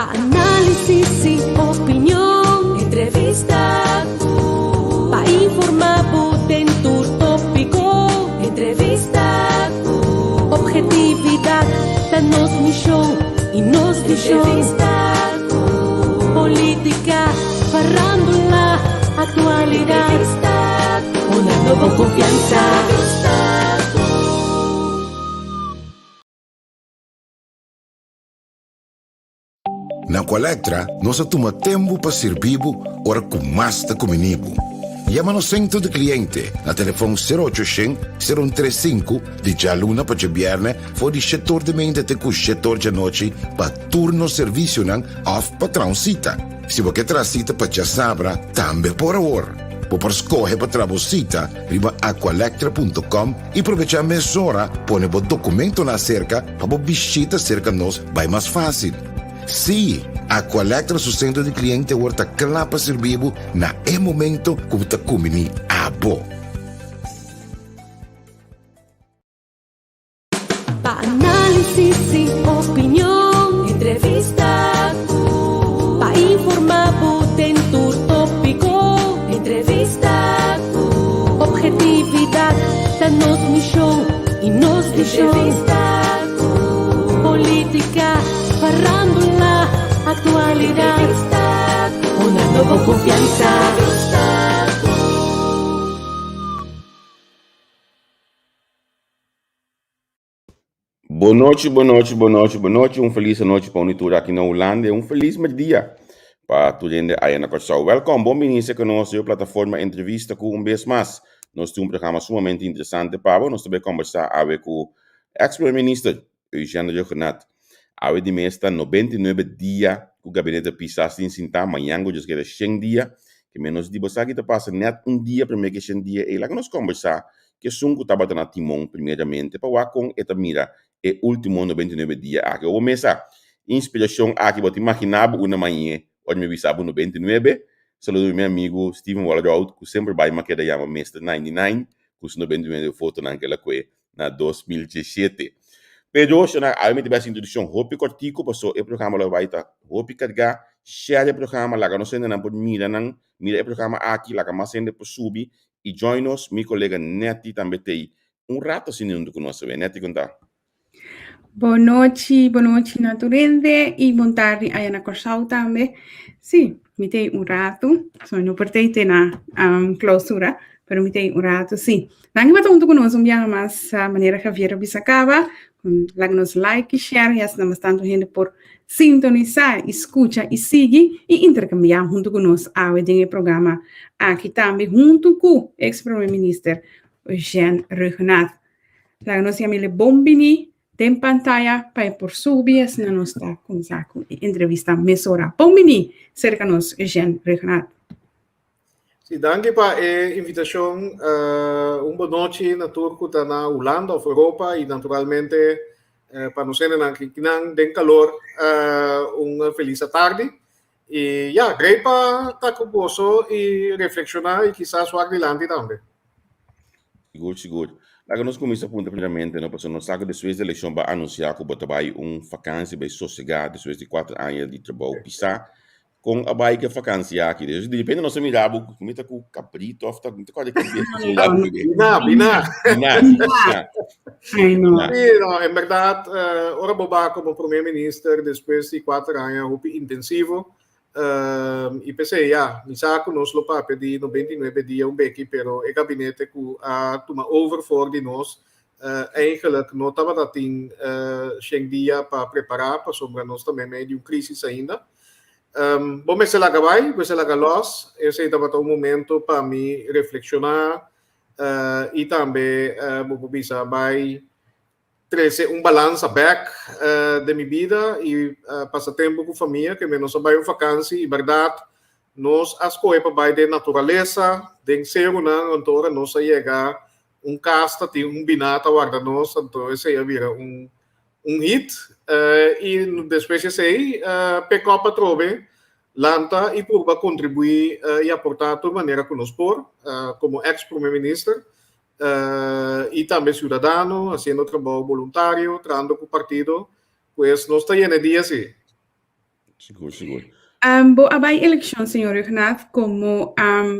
Pa análisis i opinion, entrevista ku pa informá bo den tur tópiko, entrevista ku ophetividat ta nos mishon i nos vishon, entrevista ku polítika, farándula, aktualidat, entrevista ku pone bo konfiansa, entrevista ku. Na Aqualectra nos a tuma tempu pa sirbi bo ora ku mas ta kumini bo. Yama nos sentro di kliente na telefon sero ocho shen, sero un tres sinku di djaluna pa djabièrnè for di shetor di meinta te ku shetor djanochi pa tur nos servisionan òf pa traha un sita. Si bo ke traha sita pa djasabra tambe por awor. Bo por skohe pa traha bo sita riba aqualectra punto com i probechá mesora pone bo dokumentonan aserka pa bo bishita serka nos bai mas fásil. Sí, Aqualectra su sentro di kliente awor ta kla pa sirbi bo na e momento ku bo ta kumbiní abo. Pa análisis i opinion, entrevista ku pa informá bo den tur tópiko, entrevista ku ophetividat ta nos mishon i nos vishon, entrevista ku polítika, farándula, aktualidat, entrevista ku pone bo konfiansa, entrevista ku. Bonochi, bonochi, bonochi, bonochi. Un felis anochi pa uni tur aki na Hulanda i un felis merdia pa tur hende aya na Kòrsou. Wèlkòm, bon bini serka nos den plataforma Entrevista ku un bes mas nos tin un programa sumamente interesante pa bo. Nos ta bai kòmbersá awe ku eks Prome Minister Eugène Rhuggenaath. Awe di mes ta 99 dia ku Gabinete Pisas tin sintá, mañan ku djes keda shen dia. Ke menos di bo sa ki ta pasa nèt un dia promé ku e shen dia ei. Laga nos kòmbersá Ku esun ku tabata na timon primeramente pa wak kon e ta mira e ultimo 99 dia aki. Obo mesa inspirashon aki bo ta imaginá bo una mañe ora mi bisa bo 99. Saludo mi amigu Steven Walroud ku semper bai ma keda yama Mister 99 ku su 99 fotonan ku el a kue na 2017. Pero shona awe mi ta bai hasi introduccion hopi kortiku paso e programa lo bai ta hopi kargá. Share e programa laga nos hendenan por mira nan mira e programa aki laga mas hende por subi I join nos, mi kolega Netty tambe t'ei un rato asina huntu ku nos awe. Netty, kon ta? Bon nochi, bon nochi na tur hende i bon tardi aya na Kòrsou tambe. Sí, mi t'ei un ratu, so no por t'ei te na um, klausura, pero mi t'ei un ratu, sí. Danki pa ta huntu ku nos un biaha mas, manera Javier a bisa kaba. Laga nos like i share i asina mas tantu hende por sintonisá i skucha i sigui i interkambiá huntu ku nos awe den e programa aki tambe huntu ku eks Prome Minister Eugène Rhuggenaath. Laga nos yam'e bon bini den pantaya pa e por subi asina nos ta kuminsá ku e entrevista mesora. Bon bini serka nos Eugène Rhuggenaath. Sí, danki pa e invitashon. Un bon nochi na tur ku ta na Hulanda òf Europa i naturalmente pa nos hendenan kinan den kalor un felis atardi. I ya, great pa ta ku boso i reflekshoná i kisas wak dilanti tambe. Sigur, sigur. Laga nos kuminsá puntra primeramente, no, pasobra nos sa ku despues di elekshon bo a anunsiá ku bo ta bai un fakansi, bai sosegá despues di kuater aña di trabou pisá. Kon a bai ke vakantie aki? Dus di repente nos a mira bo ku mi ta ku kabrito of ta mi ta kòrda ki bestia su lado ku Bina, bina. Bina, bina. Ai no. Sí, no, en berdad, eh, ora bo ba como primer minister despues di kuater aña hopi intensivo, eh, i p'esei ya, mi sa ku nos lo papia di 99 dia un beki, pero e gabinete ku a tuma over for di nos, eh, eigenlijk no tabata tin eh, shen dia pa prepará, pasobra nos ta meimei di un crisis ainda. Bo mester laga bai, bo mester laga los. Esei tabata un momento pa mi reflekshoná i tambe bo por bisa bai trese un balansa bèk den mi bida i pasa tempu ku famia, ke mi nos a bai un fakansi i bèrdat nos a skohe pa bai den naturalesa, den serunan, anto ora nos a yega un kas ta tin un biná ta warda nos, anto esei a bira un un hit i despues di esei pick up atrobe, lanta i purba kontribuí i aportá tur manera ku nos por komo eks prome minister i tambe siudadano hasiendo trabou boluntario, trahando ku partido, pues nos ta yena e dia si. Sigur, sigur. Bo a bai elekshon, señor Rhuggenaath, komo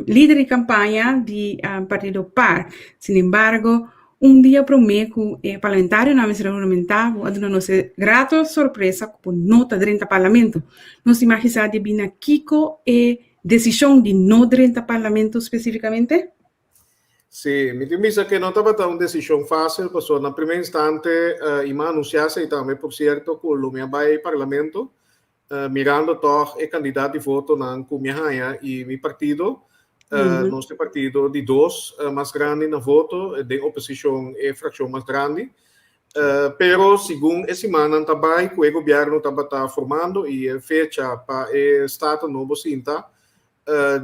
lider di kampaña di partido par. Sin embargo, un dia promé ku e parlamentarionan mester a huramentá, bo a duna nos e grato sorpresa ku bo no ta drenta parlamento. Nos tin mag sa debí na kiko e desishon di no drenta parlamento spesífikamente? Sí, mi tin bisa ke no tabata un desishon fásil, pasobra na primer instante i mi a anunsiá esei tambe, por sierto, ku lo mi a bai parlamento, mirando tòg e kandidat di votonan ku mi a haña i mi partido, nos ta e partido di dos mas grandi na voto, den oposishon e frakshon mas grandi. Pero segun e simannan ta bai ku e gobièrnu tabata formando i e fecha pa e Staten nobo sinta,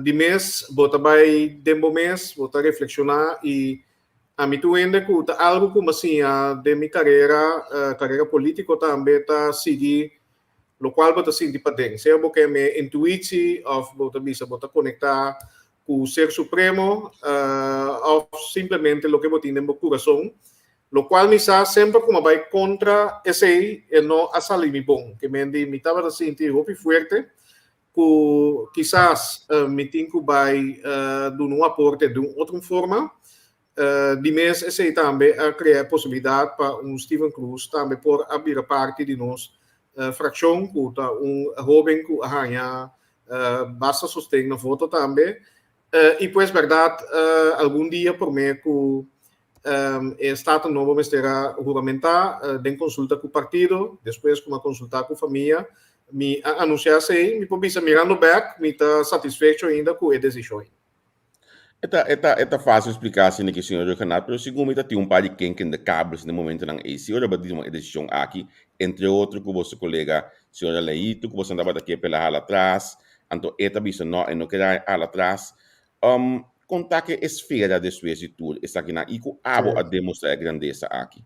di mes bo ta bai den bo mes, bo ta reflekshoná i ami tur hende ku ta algu ku mi a siña den mi karera, karera polítiko tambe ta sigui lokual bo ta sinti paden, sea bo ke me intuitsi òf bo ta bisa bo ta konektá ku Ser Supremo òf simplemente loke bo tin den bo kurason, lokual mi sa semper ku mi a bai kontra esei e no a sali mi bon, ke men di mi tabata sinti hopi fuerte ku kisas mi tin ku bai duna un aporte di un otro forma. Di mes esei tambe a krea e posibilidat pa un Steven Cruz tambe por a bira parti di nos frakshon ku ta un hoben ku a haña basta sosten na voto tambe. I pues bèrdat algun dia promé ku e Staten nobo mester a huramentá den konsulta ku partido, despues ku mi a konsultá ku famia, mi a anunsiá esei. Mi por bisa mirando bèk mi ta satisfecho ainda ku e desishon ei. E ta, e ta, e ta fácil spliká asina ki señor Rhuggenaath, pero segun mi ta tin un par di kenken de kabels na e momentonan ei. Si ora bo a tuma e desishon aki, entre otro ku boso kolega señora Leito, ku boso tabata ke pela hala atras, anto e ta bisa no, e no ke hala atras. Kon ta ke esfera despues di tur esakinan i ku abo a demostrá e grandesa aki?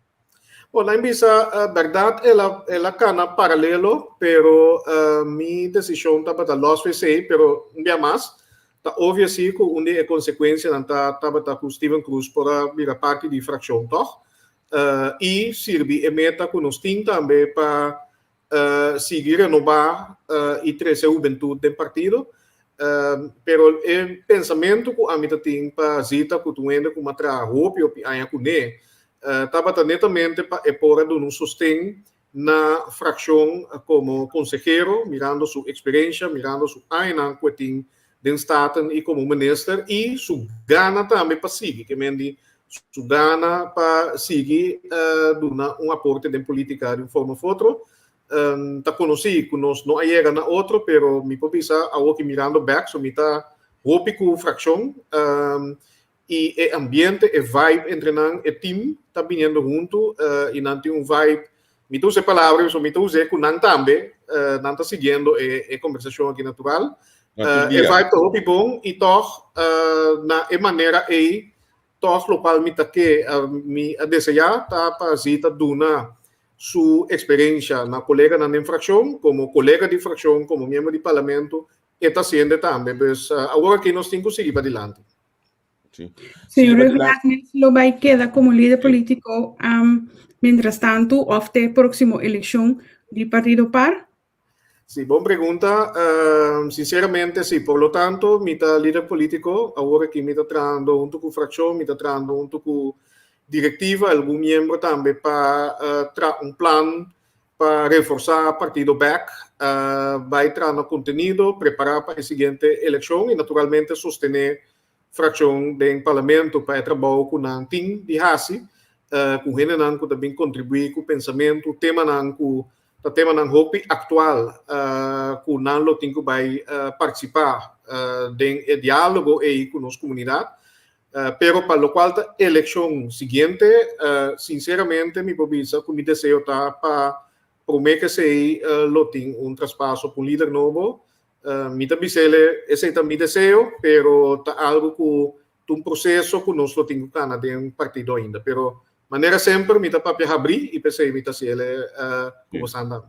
Bon, nan bisa berdad el a el a cana paralelo, pero mi decision tabata los for esey, pero un bia mas ta obvio si cu un di e consecuencianan ta tabata cu Steven Cruz por a bira parti di fraccion toch y sirbi e meta cu nos tin tambe pa sigui renobá i trese hubentud den partido. Pero e pensamentu ku ami ta tin pa Zita ku ta un hende ku mi a traha hopi hopi aña kuné, tabata netamente pa e por a duna un sosten na frakshon komo konsehero, mirando su eksperensha, mirando su añanan ku e tin den Staten i komo minister i su gana tambe pa sigui, ke men di su gana pa sigui duna un aporte den politica di un forma of otro. Ta conoci cu nos no a yega na otro, pero mi por bisa awoki mirando bek, so mi ta hopi cu fraccion i e ambiente, e vibe entre nan, e team ta biniendo hunto i nan tin un vibe, mi ta usa e palabra, so mi ta us'e cu nan tambe, nan ta siguiendo e conversacion aki natural. E vibe ta hopi bon i tog na e manera ei Tòg lokual mi ta ke, mi a deseá ta pa Zita duna su eksperensha na koleganan den frakshon, komo kolega di frakshon, komo miembro di parlamento, e ta hasiende tambe. Pues awor aki nos tin ku sigui padilanti. Señor Rhuggenaath mes lo bai keda komo lider polítiko mientras tantu òf te próksimo elekshon di partido par? Sí, bon pregunta. Sinceramente, sí. Por lo tanto, mi ta lider político. Awor aki mi ta trahando hunto cu fraccion, mi ta trahando hunto cu directiva, algun miembro tambe pa traha un plan pa reforsa partido bek, bai traha na contenido, prepara pa e siguiente eleccion y naturalmente sostene Frakshon den Parlamento pa e trabou ku nan tin di hasi, ku hendenan ku ta bin kontribuí ku pensamentu, temanan ku ta temanan hopi aktual ku nan lo tin ku bai partisipá den e diálogo ei ku nos komunidat. Pero pa lokual ta elekshon siguiente, sinseramente mi por bisa ku mi deseo ta pa promé ku esei lo tin un traspaso pa un lider nobo. Mi ta bis'ele esei ta mi deseo, pero ta algo ku ta un proseso ku nos lo tin ku kana den partido ainda. Pero manera semper mi ta papia habrí i p'esei mi ta hasiele ku boso anda.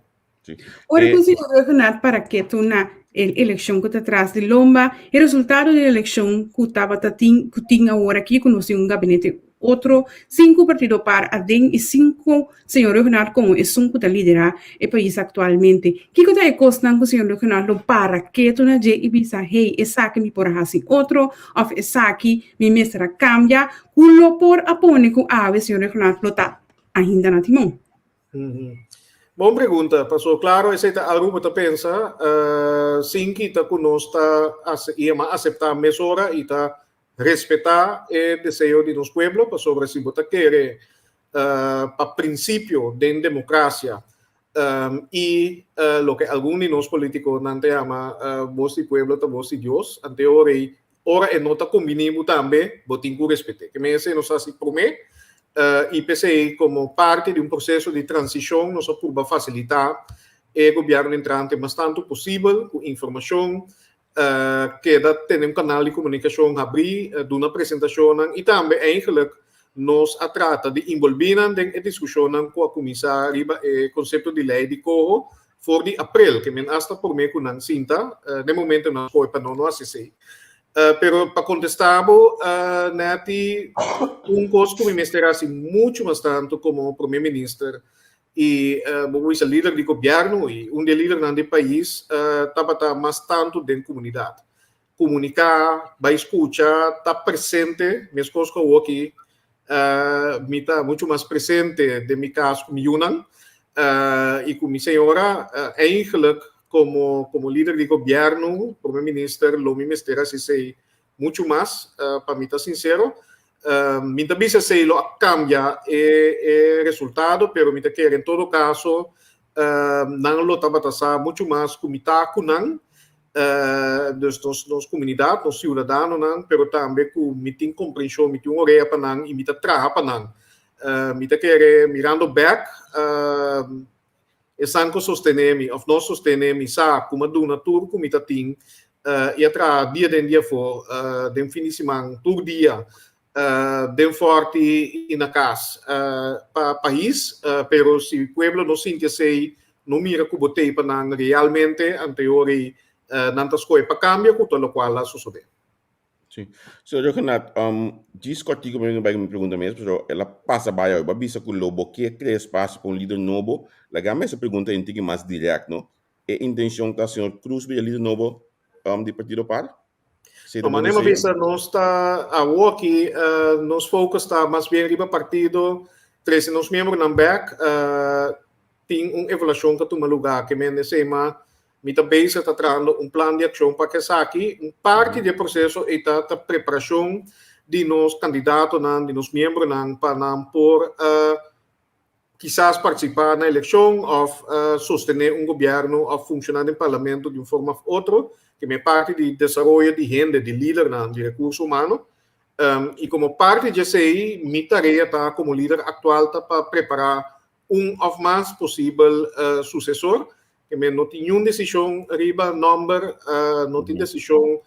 Ora ku señor Rhuggenaath para ketu na e elekshon ku ta tras di lomba, e resultado di e elekshon ku tabata tin ku tin awor aki ku nos tin un gabinete. otro sin ku partido par aden i sin ku señor Rhuggenaath komo esun ku ta liderá e pais aktualmente. Kiko ta e kosnan ku señor Rhuggenaath lo para ketu na dje i bisa, hey, esaki mi por a hasi otro òf esaki mi mester a kambia, ku lo por a pone ku awe señor Rhuggenaath lo ta ainda na timon? Bon pregunta, paso claro esei ta algo ku ta pensa sin kita ku nos ta yama aseptá mesora i ta respetá e deseo di nos pueblo, pasobra si bo ta kere pa prinsipio den demokrasia i loke algun di nos politikonan ta yama bos di pueblo ta bos di Dios, ante ora ei Ora e no ta kumbiní bo tambe, bo tin ku respet'é. Ke men esei nos hasi promé, i p'esei komo parti di un proseso di transishon nos a purba fasilitá e gobièrnu entrante mas tantu posibel ku informashon, keda tene un kanal di komunikashon habrí, duna presentashonnan i tambe eigenlik nos a trata di inbolbí nan den e diskushonnan ku a kuminsá riba e konsepto di lei di koho For di aprel, ke men asta promé ku nan sinta, den momento nan skohe pa no no hasi esei. Pero pa kontestá bo, Netty, un kos ku mi mester hasi muchu mas tantu komo promé minister i bo por bisa lider di gobièrnu i un di e lidernan di pais tabata mas tantu den komunidat. Komuniká, bai skucha, ta presente, meskos ku awoki Mi ta mucho mas presente den mi cas cu mi yunan y cu mi señora. Eigenlijk como como lider di gobierno, prome minister, lo mi mester haci esey mucho mas, pa mi ta sincero. Mi ta bisa esey lo a cambia e e resultado, pero mi ta kere en todo caso nan lo tabata sa mucho mas cu mi ta cu nan. Dus nos nos komunidat, nos siudadanonan, pero tambe ku mi tin komprenshon, mi tin un orea pa nan i mi ta traha pa nan. Mi ta kere mirando bèk, esnan ku sostené mi òf no sostené mi sa ku mi a duna tur ku mi ta tin i a traha dia den dia afó, den fin di siman, tur dia, den fòrti i na kas pa pais. Pero si pueblo no sinti esei, no mira ku bo tei pa nan realmente, anteor ei nan ta skohe pa kambia ku ta lokual a sosodé. Sí. Señor Rhuggenaath, djis kòrtiku mi bai ku mi pregunta mes, pasobra el a pasa bai awe. Bo a bisa ku lo bo ke krea espasio pa un lider nobo. Laga mi hasi e pregunta un tiki mas dirèkt, no? E intencion ta señor Cruz bira lider nobo di Partido par? Si no, manera bisa nos ta awoki nos focus ta mas bien riba partido, trece nos miembronan bek, tin un evaluacion ta tuma lugar, ke men esei ma mi ta bezig ta trahando un plan di accion pa esaki. Un parti di e proceso ei ta ta preparacion di nos candidatonan, di nos miembronan pa nan por kisas partisipá na elekshon òf sostené un gobièrnu òf funshoná den parlamento di un forma òf otro, ke mi e parti di desaroyo di hende, di lidernan, di rekurso humano. I komo parti di esei, mi tarea ta komo lider aktual ta pa prepará un òf mas posibel susesor. Ke mi no tin niun desishon riba nòmber, no tin desishon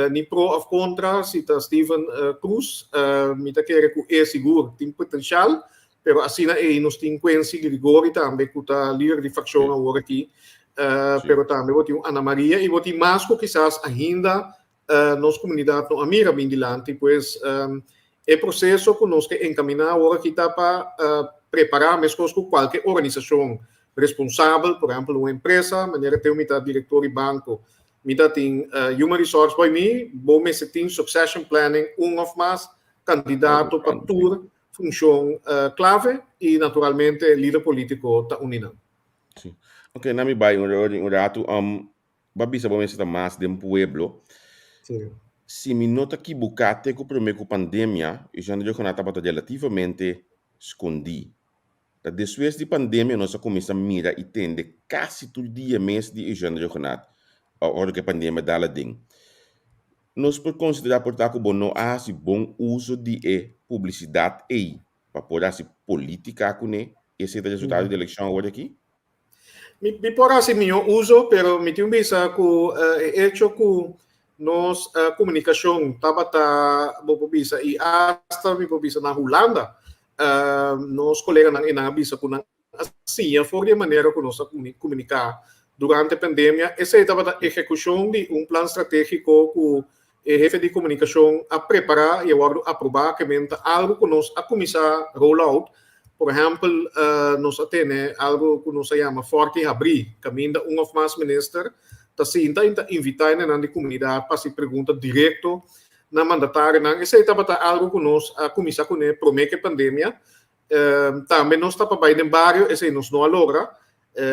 ni pro òf kontra si ta Steven Cruz. Mi ta kere ku e sigur tin potensial, pero asina ei nos tin Quincy Grigori tambe ku ta lider di frakshon awor aki. Pero tambe bo tin un Ana Maria i bo tin mas ku kisas ainda nos komunidat no a mira bin dilanti. Pues e proseso ku nos ke enkaminá awor aki ta pa prepará meskos ku kualke organisashon responsabel, por ehèmpel un empresa, manera teu mi ta direktor di banko, mi ta tin human resource bai mi, bo mester tin succession planning, un òf mas kandidato pa tur funshon klave i naturalmente lider polítiko ta uni nan. Sí. Ok, na mi bai un ratu. Bo a bisa bo mester ta mas den pueblo. Sí. Si mi no ta kibuká te ku promé ku pandemia, Eugène Rhuggenaath tabata relativamente skondí. Ta despues di pandemia nos a kuminsá mira i tende kasi tur dia mes di Eugène Rhuggenaath ora ku e pandemia dal aden. Nos por konsiderá por ta ku bo no a hasi bon uso di e publisidat ei pa por hasi polítika kuné i esei ta resultado di elekshon awor aki? Mi por hasi mihó uso, pero mi tin bisa ku e echo ku nos komunikashon tabata, bo por bisa, i asta mi por bisa na Hulanda, nos koleganan einan a bisa ku nan a siña for di e manera ku nos a komuniká durante pandemia. Esei tabata ehekushon di un plan stratégiko ku. E hefe di komunikashon a prepará i a wòrdu aprobá ke men ta algu ku nos a kuminsá roll out. Por ehèmpel, nos a tene algu ku nos a yama Fòrti Habrí, kaminda un òf mas minister ta sinta i ta invitá hendenan di komunidat pa hasi pregunta direkto na mandatarionan. Esei tabata algu ku nos a kuminsá kuné promé ku e pandemia. Tambe nos ta pa bai den bario, esei nos no a logra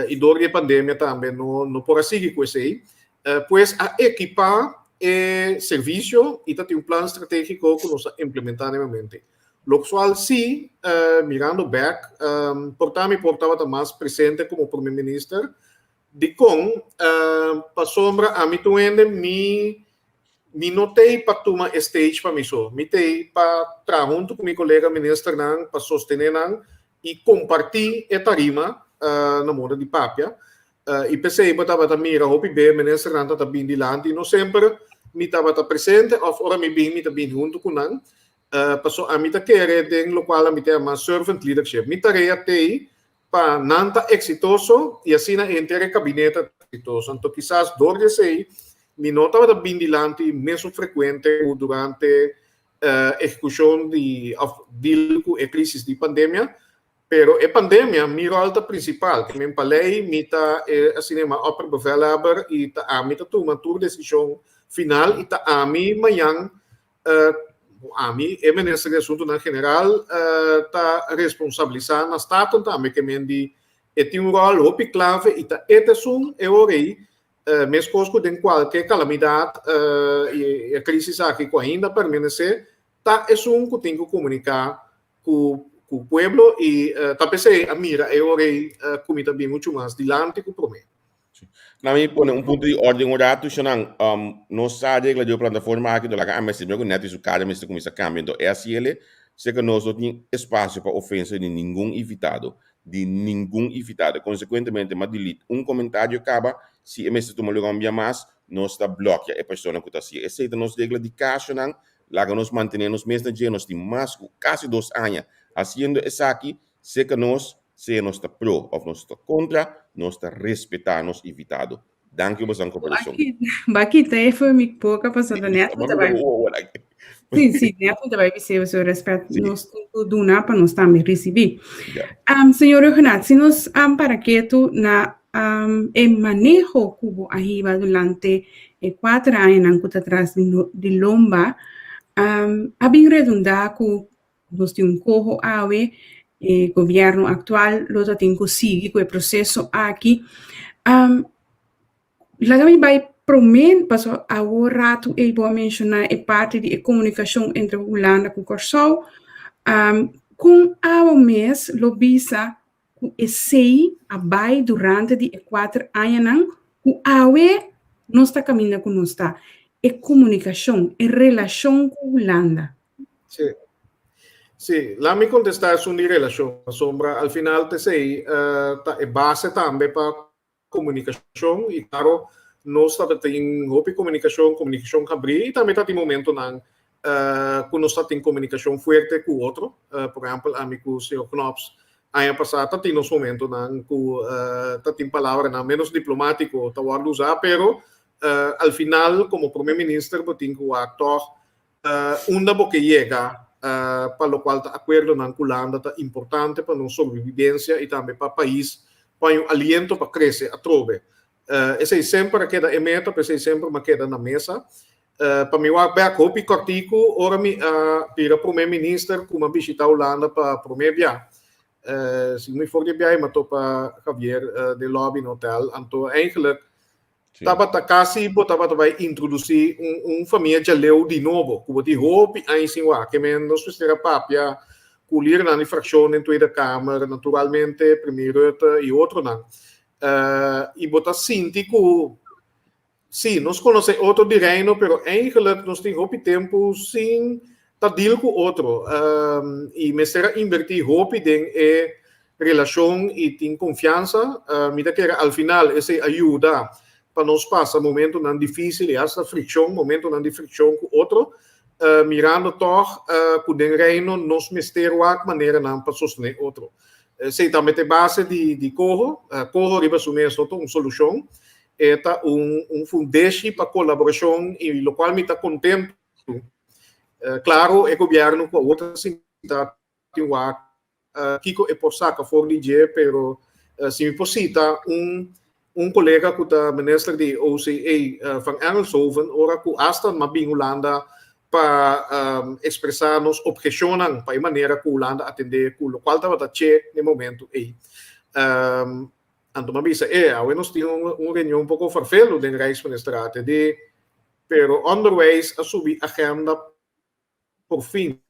i dor di e pandemia tambe no no por a sigui ku esei. Pues a ekipá e servisio i ta tin un plan stratégiko ku nos a implementá na e momento. Lokual si, mirando bèk, por ta mi por tabata mas presente komo Prome Minister. Dikon? Pasobra ami tur hende mi mi no t'ei pa tuma e stage pa mi so. Mi t'ei pa traha huntu ku mi kolega ministernan, pa sostené nan i kompartí e tarima na moda di papia. I p'esei bo tabata mira hopi be ministernan ta ta bin dilanti. No semper mi tabata presente òf ora mi bin mi ta bin huntu ku nan. Paso ami ta kere den lokual ami ta yama servant leadership. Mi tarea t'ei pa nan ta eksitoso i asina henter e kabinet ta eksitoso. Anto kisas dor di esei mi no tabata bin dilanti mesun frekuente ku durante ehekushon di òf deal ku e krisis di pandemia, pero e pandemia mi ròl ta prinsipal. Ke men pa lei mi ta e asina yama opperbevelhebber i ta ami ta tuma tur desishon final i ta ami mañan Ami, e Minister di Asuntunan General, ta responsabilisá na Staten tambe ke men di e tin un ròl hopi klave i ta e ta esun e ora ei, meskos ku den kualke kalamidat i e krisis aki ku ainda permanesé, ta esun ku tin ku komuniká ku ku pueblo i ta p'esei a mira e ora ei ku mi ta bin muchu mas dilanti ku promé. Na mi pone un punto di orden un ratu, Shonan. Nos sa regla di e plataforma aki, do laga a mester mira ku Netty su kara mester kuminsá kambia. Enton e hasi ele, serka nos no tin espasio pa ofensa di ningun invitado, di ningun invitado. Konsekuentemente, m'a delete un komentario kaba, si e mester tuma luga un bia mas, nos ta blòkia e persona ku ta hasi. Esei ta nos regla di kas, Shonan. Laga nos mantené nos mes na dje, nos tin mas ku kasi dos aña hasiendo esaki, serka nos Sea nos ta pro of nos ta kontra, nos ta respetá nos invitado. Danki pa boso koperashon. Ba kita e for mi boka pasobra net mi ta bai. Sí, sí, net mi ta bai bis'é pasobra respet nos tin ku duna pa nos tambe risibí. Señor Rhuggenaath, si nos para ketu na e maneho ku bo a hiba durante e kuater añanan ku ta tras di lomba, a bin redundá ku Nos tin un koho awe, e gobièrnu aktual lo ta tin ku sigui ku e proseso aki. Laga mi bai promé, pasobra awor ratu ei bo a menshoná e parti di e komunikashon entre Hulanda ku Kòrsou. Kon awe mes lo bisa ku esei a bai durante di e kuater añanan ku awe nos ta kaminda ku nos ta? E komunikashon, e relashon ku Hulanda. Sí. Sí, laat mi contestar esun di relacion, pasobra al final t'esei ta e base tambe pa comunicacion y claro nos tabatin hopi comunicacion, comunicacion habrí y tambe tabatin momentonan cu nos tabatin comunicacion fuerte cu otro, por ehempel ami cu señor Knops aña pasá tabatin nos momentonan cu tabatin palabranan menos diplomatico ta wordo usa, pero al final como prome minister bo tin cu wak tog Unda bo ke yega pa lokual ta akuerdonan ku Hulanda ta importante pa nos sobrevivensia i tambe pa pais por haña un aliento pa krese atrobe. Esei semper a keda e meta, p'esei semper mi a keda na mesa. Pa mi wak bèk hopi kòrtiku, ora mi a bira promé minister ku mi a bishitá Hulanda pa promé bia. Si mi for di e biahe mi a topa Javier den lòbi na hotèl, anto eigentlik Tabata kasi bo tabata bai introdusí un un famia djaleu di nobo, ku bo tin hopi aña sin wak. Ke men nos mester a papia ku lidernan di frakshon den Tweede Kamer, naturalmente Premier Rutte i otronan. I bo ta sinti ku sí, nos konosé otro di Reino, pero eigenlijk nos tin hopi tempu sin ta deal ku otro. I mester a inbertí hopi den e relashon i tin konfiansa. Mi ta kere al final esei a yuda pa nos pasa momentunan difísil i asta frikshon, momentunan di frikshon ku otro, mirando tòg ku den Reino nos mester wak maneranan pa sostené otro. Esei tambe ta e base di Koho. Koho riba su mes no ta un solushon. E ta un un fundeshi pa kolaborashon i lokual mi ta kontentu. Klaro e gobièrnu ku awor ta sinta tin wak kiko e por saka for di dje, pero si mi por sita un un kolega ku ta minister di OCA Van Engelshoven ora ku asta m'a bin Hulanda pa ekspresá nos obheshonnan pa e manera ku Hulanda atendé ku lokual tabata che n'e momentu ei. Anto m'a bisa, e, awe nos tin un reunion un poko farfelu den Rijksministerraad, e di, pero onderwijs a subi agenda por fin.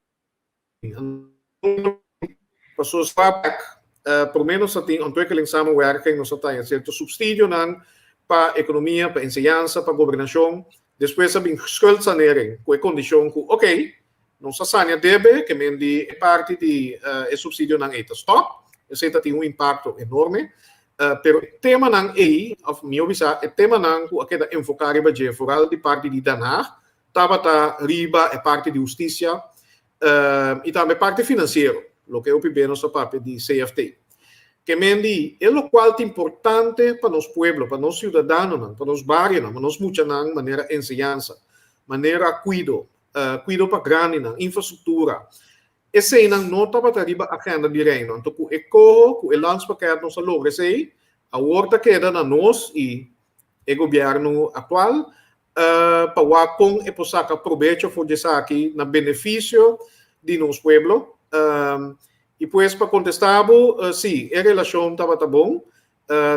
Paso sa bek, promé nos a tin ontwikkelingssamenwerking, nos a taña sierto supsidionan pa ekonomia, pa enseñansa, pa gobernashon. Despues a bin schuldsanering ku e kondishon ku, oké, nos a sania debe, ke men di e parti di e supsidionan ei ta stòp. Esei ta tin un impakto enorme. Pero e temanan ei, òf mihó bisá, e temanan ku a keda enfoká riba dje, foral di parti di Den Haag, tabata riba e parti di hustisia i tambe parti finansiero, loke hopi be nos ta papia di CFT. Ke men di e lokual ta importante pa nos pueblo, pa nos siudadanonan, pa nos barionan, pa nos muchanan manera enseñansa, manera kuido, kuido pa grandinan, infrastruktura, eseinan no tabata riba agenda di Reino. Anto ku e koho, ku e landspakket nos a logra esei, awor ta keda na nos i e gobièrnu aktual pa wak kon e por saka probecho for di esaki na benefisio di nos pueblo. I pues pa kontestá bo, sí, e relashon tabata bon.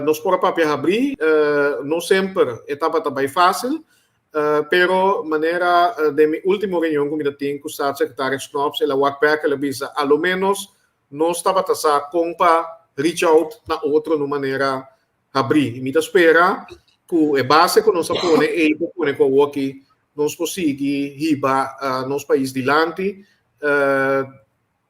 Nos por a papia habrí, no semper e tabata bai fásil, pero manera den mi último reunion ku mi ta tin ku Staatssecretaris Knops, el a wak bèk, el a bisa a lo ménos nos tabata sa kon pa reach out na otro na un manera habrí. I mi ta spera ku e base ku nos a pone ei por pone ku awoki nos por sigui hiba nos pais dilanti,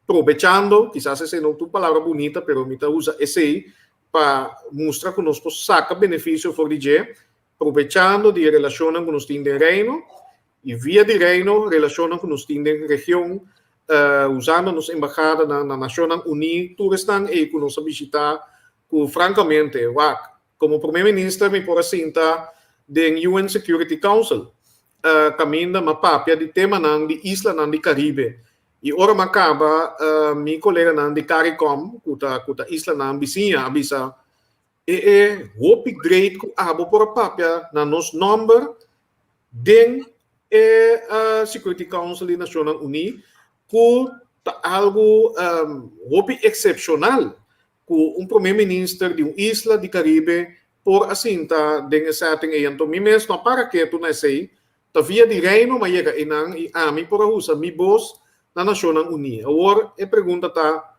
probechando, kisas esei no ta un palabra bunita, pero mi ta usa esei pa mustra ku nos por saka benefisio for di dje, probechando di e relashonnan ku nos tin den Reino i via di Reino relashonnan ku nos tin den region, usando nos embahadanan na Nashonnan Uní, tur esnan ei ku nos a bishitá ku frankamente, wak, komo Prome Minister mi por a sinta den UN Security Council, kaminda m'a papia di temanan di islanan di Karibe. I ora m'a kaba, mi koleganan di Caricom, ku ta ku ta islanan bisiña, a bisa, E e hopi great ku abo por a papia na nos nòmber den e Security Council di Nashonnan Uní, ku ta algu hopi eksepshonal. Ku un prome minister di un isla di Karibe por a sinta den e setting ei. Anto mi mes no a para ketu na esei. Ta via di Reino m'a yega einan i ami por a usa mi bos na Nashonnan Uní. Awor e pregunta ta,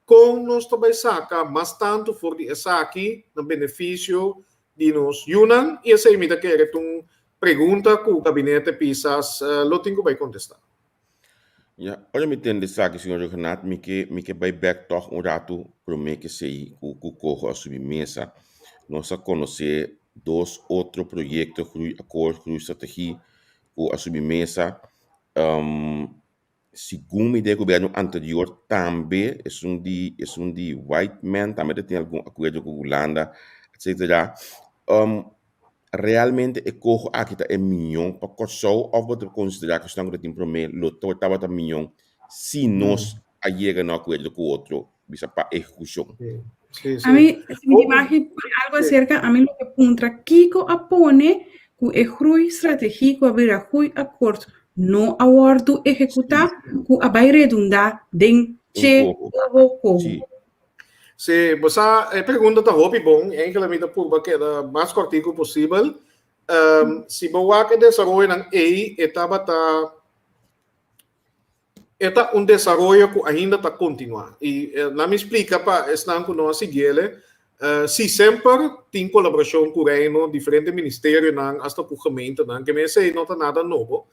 kon nos ta bai saka mas tantu for di esaki na benefisio di nos yunan? I esei mi ta kere ta un pregunta ku Gabinete Pisas lo tin ku bai kontestá. Ya, ora mi tende esaki, señor Rhuggenaath, mi ke mi ke bai bek tòg un ratu promé ke esei ku ku Coho a subi mesa. Nos a konosé dos otro proyekto, Groeiakkoord, Groeistrategie, ku a subi mesa. Segun mi den gobièrnu anterior tambe esun di esun di Whiteman tambe ta tin algun akuerdo ku Hulanda, etsetera. Realmente e koho aki ta e mion pa Kòrsou òf bo ta konsiderá ku esnan ku ta tin promé lo tabata mion si nos a yega na un akuerdo ku otro bisa pa ehekushon? A mi, si mi imagen pone algo aserka, a mi lo ke puntra kiko a pone ku e groei strategie ku a bira groei akkoord no a wòrdu ehekutá ku a bai redundá den che koho koho. Sí, bo sa, e pregunta ta hopi bon. Enkele mi ta purba keda mas kòrtiku posibel. Si bo wak e desaroyonan ei, e tabata, e ta un desaroyo ku ainda ta kontinuá. I laat mi splika pa esnan ku no a siguiele, si semper tin kolaborashon ku Reino, diferente ministerionan, asta ku gemeentenan, ke esei no ta nada nobo.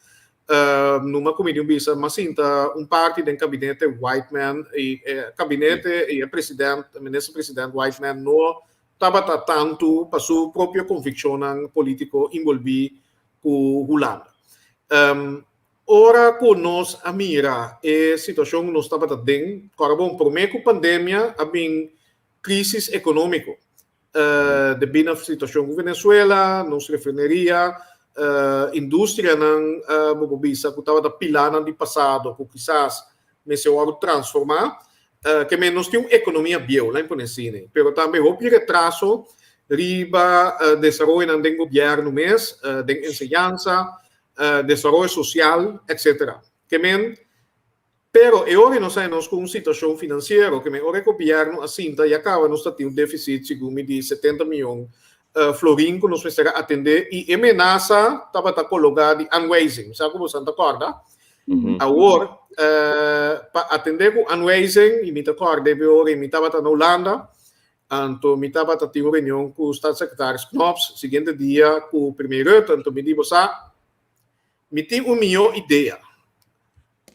Numa ku mi di un bisa, m'a sinta un parti den kabinete Whiteman i e kabinete i e president, minister president Whiteman no tabata tantu pa su propio konvikshonnan polítiko inbolbí ku Hulanda. Ora ku nos a mira e situashon ku nos tabata den, kòrda bon, promé ku pandemia a bin krísis ekonómiko. Debí na situashon ku Venezuela, nos refineria, industrianan bo por bisa ku tabata pilanan di pasado ku kisas mester wòrdu transformá. Ke men nos tin un ekonomia bieu, lain pone asina, pero tambe hopi retraso riba desaroyonan den gobièrnu mes, den enseñansa, desaroyo sosial, etcetera. Ke men Pero e ora nos haña nos ku un situashon finansiero ke men ora e gobièrnu a sinta ya kaba nos ta tin un defisit segun mi di 70 mion florin ku nos mester a atendé i e menasa tabata kologá di aanwijzing. Mi sa ku boso ta kòrda. Awor pa atendé ku aanwijzing i mi ta kòrda e ora mi tabata na Hulanda anto mi tabata tin un reunion ku staatssecretaris Knops siguiente dia ku premier Rutte anto mi di bo sa mi tin un mihó idea.